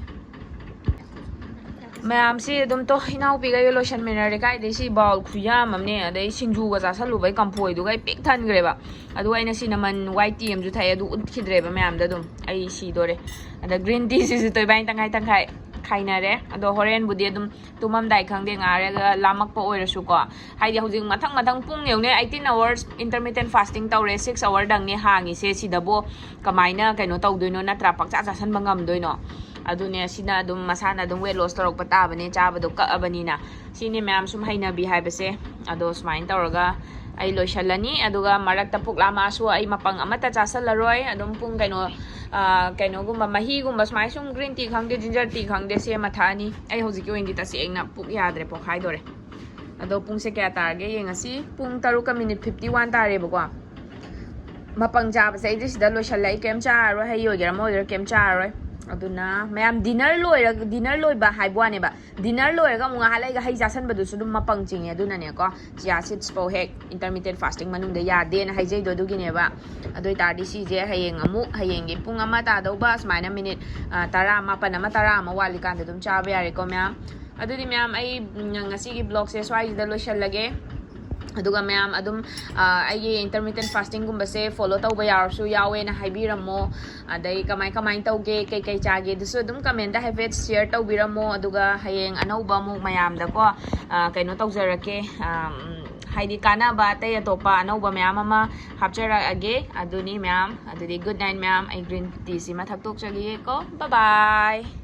ꯃꯌꯥꯝꯁꯤ ꯑꯗꯨꯝ ꯇꯣ, ꯏꯅꯥꯎꯄꯤꯒ ꯑꯩꯒ ꯂꯣꯏꯁꯟꯃꯤꯟꯅꯔꯦ꯫ ꯀꯥꯏꯗꯩ ꯁꯤ bowl ꯈꯨꯌꯥꯝ ꯑꯃꯅꯦ, ꯑꯗꯩ ꯁꯤꯡꯖꯨꯒ ꯆꯥꯁꯜꯂꯨꯕꯩ ꯀꯝꯐꯣꯏꯗꯨꯒ ꯑꯩ ꯄꯤꯛ ꯊꯟꯈ꯭ꯔꯦꯕ꯫ ꯑꯗꯨꯒ ꯑꯩꯅ cinnamon white tea ꯑꯃꯁꯨ ꯊꯛꯑꯦ, ꯑꯗꯨ ꯎꯠꯈꯤꯗ꯭ꯔꯦꯕ ꯃꯌꯥꯝꯗ꯫ ꯑꯗꯨꯝ ꯑꯩ ꯁꯤꯗꯣꯔꯦ꯫ ꯑꯗ green teaꯁꯤꯁꯨ ꯇꯣ ꯏꯕꯥꯅꯤ ꯇꯪꯈꯥꯏ ꯇꯪꯈꯥꯏ ꯈꯥꯏꯅꯔꯦ꯫ ꯑꯗꯣ ꯍꯣꯔꯦꯟꯕꯨꯗꯤ ꯑꯗꯨꯝ ꯇꯨꯝꯃꯝꯗꯥꯏ ꯈꯪꯗꯦ, ꯉꯥꯏꯔꯒ ꯂꯥꯝꯃꯛꯄ ꯑꯣꯏꯔꯁꯨꯀꯣ꯫ ꯍꯥꯏꯗꯤ ꯍꯧꯖꯤꯛ ꯃꯊꯪ ꯃꯊꯪ ꯄꯨꯡ ꯌꯦꯡꯉꯨꯅꯦ, eighteen hours intermittent fasting ꯇꯧꯔꯦ, six hour ꯗꯪꯅꯦ ꯍꯥꯡꯉꯤꯁꯦ꯫ ꯁꯤꯗꯕꯨ ꯀꯃꯥꯏꯅ ꯀꯩꯅꯣ ꯇꯧꯗꯣꯏꯅꯣ ꯅꯠꯇ꯭ꯔꯥ? ꯄꯪꯆꯥ ꯆꯥꯁꯟꯕ ꯉꯝꯗꯣꯏꯅꯣ? ꯑꯗꯨꯅꯦ, ꯁꯤꯅ ꯑꯗꯨꯝ ꯃꯁꯥꯅ ꯑꯗꯨꯝ weight loss ꯇꯧꯔꯛꯄ ꯇꯥꯕꯅꯦ, ꯆꯥꯕꯗꯣ ꯀꯛꯑꯕꯅꯤꯅ꯫ ꯁꯤꯅꯤ ꯃꯌꯥꯝ ꯁꯨꯝ ꯍꯩꯅꯕꯤ ꯍꯥꯏꯕꯁꯦ꯫ ꯑꯗꯣ ꯁꯨꯃꯥꯏꯅ ꯇꯧꯔꯒ ꯑꯩ ꯂꯣꯏꯁꯜꯂꯅꯤ꯫ ꯑꯗꯨꯒ ꯃꯔꯛꯇ ꯄꯨꯛ ꯂꯥꯝꯃꯛꯑꯁꯨ ꯑꯩ ꯃꯄꯪ ꯑꯃꯠꯇ ꯆꯥꯁꯜꯂꯔꯣꯏ꯫ ꯑꯗꯨꯝ ꯄꯨꯡ ꯀꯩꯅꯣ, ꯑ, ꯀꯩꯅꯣꯒꯨꯝꯕ, ꯃꯍꯤꯒꯨꯝꯕ ꯁꯨꯃꯥꯏꯅ ꯁꯨꯝ green tea ꯈꯪꯗꯦ, ginger tea ꯈꯪꯗꯦ, ꯁꯦꯝꯃ ꯊꯛꯑꯅꯤ꯫ ꯑꯩ ꯍꯧꯖꯤꯛꯀꯤ ꯑꯣꯏꯅꯗꯤ ꯇꯁꯦꯡꯅ ꯄꯨꯛ ꯌꯥꯗ꯭ꯔꯦ, ꯄꯣꯛꯈꯥꯏꯗꯣꯔꯦ꯫ ꯑꯗꯣ ꯄꯨꯡꯁꯦ ꯀꯌꯥ ꯇꯥꯔꯒꯦ ꯌꯦꯡꯉꯁꯤ꯫ ꯄꯨꯡ ꯇꯔꯨꯛꯀ minute fifty one ꯇꯥꯔꯦꯕꯀꯣ꯫ ꯃꯄꯪ ꯆꯥꯕꯁꯦ ꯑꯩꯗꯤ ꯁꯤꯗ ꯂꯣꯏꯁꯜꯂꯦ꯫ ꯑꯩ ꯀꯩꯝ ꯆꯥꯔꯔꯣꯏ, ꯍꯩ ꯑꯣꯏꯒꯦꯔꯥ ꯑꯃ ꯑꯣꯏꯒꯦꯔꯥ ꯀꯩꯝ ꯆꯥꯔꯔꯣꯏ꯫ ꯑꯗꯨꯅ ꯃꯌꯥꯝ dinner ꯂꯣꯏꯔꯒ dinner ꯂꯣꯏꯕ ꯍꯥꯏꯕ ꯋꯥꯅꯦꯕ, dinner ꯂꯣꯏꯔꯒ ꯑꯃꯨꯛ ꯉꯥꯏꯍꯥꯛ ꯂꯩꯒ ꯍꯩ ꯆꯥꯁꯟꯕꯗꯨꯁꯨ ꯑꯗꯨꯝ ꯃꯄꯪ ꯆꯤꯡꯉꯦ꯫ ꯑꯗꯨꯅꯅꯦꯀꯣ, chia seeds ꯐꯥꯎ ꯍꯦꯛ intermittent fasting ꯃꯅꯨꯡꯗ ꯌꯥꯗꯦꯅ ꯍꯥꯏꯖꯩꯗꯣ ꯑꯗꯨꯒꯤꯅꯦꯕ꯫ ꯑꯗꯨ ꯑꯣꯏꯇꯥꯔꯗꯤ ꯁꯤꯁꯦ ꯍꯌꯦꯡ ꯑꯃꯨꯛ, ꯍꯌꯦꯡꯒꯤ ꯄꯨꯡ ꯑꯃ ꯇꯥꯗꯧꯕ ꯁꯨꯃꯥꯏꯅ ꯃꯤꯅꯤꯠ ꯇꯔꯥ, ꯃꯥꯄꯟ ꯑꯃ ꯇꯔꯥ ꯑꯃ ꯋꯥꯠꯂꯤꯀꯥꯟꯗ ꯑꯗꯨꯝ ꯆꯥꯕ ꯌꯥꯔꯦꯀꯣ ꯃꯌꯥꯝ꯫ ꯑꯗꯨꯗꯤ ꯃꯌꯥꯝ, ꯑꯩ ꯎꯝ, ꯉꯁꯤꯒꯤ vlogꯁꯦ ꯁ꯭ꯋꯥꯏꯁꯤꯗ ꯂꯣꯏꯁꯤꯜꯂꯒꯦ꯫ ꯑꯗꯨꯒ ꯃꯌꯥꯝ ꯑꯗꯨꯝ ꯑꯩꯒꯤ intermittent fastingꯒꯨꯝꯕꯁꯦ follow ꯇꯧꯕ ꯌꯥꯎꯔꯁꯨ ꯌꯥꯎꯋꯦꯅ ꯍꯥꯏꯕꯤꯔꯝꯃꯣ꯫ ꯑꯗꯩ ꯀꯃꯥꯏ ꯀꯃꯥꯏꯅ ꯇꯧꯒꯦ, ꯀꯩꯀꯩ ꯆꯥꯒꯦ, ꯑꯗꯨꯁꯨ ꯑꯗꯨꯝ commentꯇ ꯍꯥꯏꯐꯦꯠ share ꯇꯧꯕꯤꯔꯝꯃꯣ꯫ ꯑꯗꯨꯒ ꯍꯌꯦꯡ ꯑꯅꯧꯕ ꯑꯃꯨꯛ ꯃꯌꯥꯝꯗꯀꯣ ꯀꯩꯅꯣ ꯇꯧꯖꯔꯛꯀꯦ꯫ ꯍꯥꯏꯗꯤ ꯀꯥꯟꯅꯕ ꯑꯇꯩ ꯑꯇꯣꯞꯄ ꯑꯅꯧꯕ ꯃꯌꯥꯝ ꯑꯃ ꯍꯥꯞꯆꯔꯛꯑꯒꯦ꯫ ꯑꯗꯨꯅꯤ ꯃꯌꯥꯝ꯫ ꯑꯗꯨꯗꯤ good night ꯃꯌꯥꯝ꯫ ꯑꯩ green teaꯁꯤꯃ ꯊꯛꯇꯣꯛꯆꯈꯤꯒꯦꯀꯣ꯫ Bye bye꯫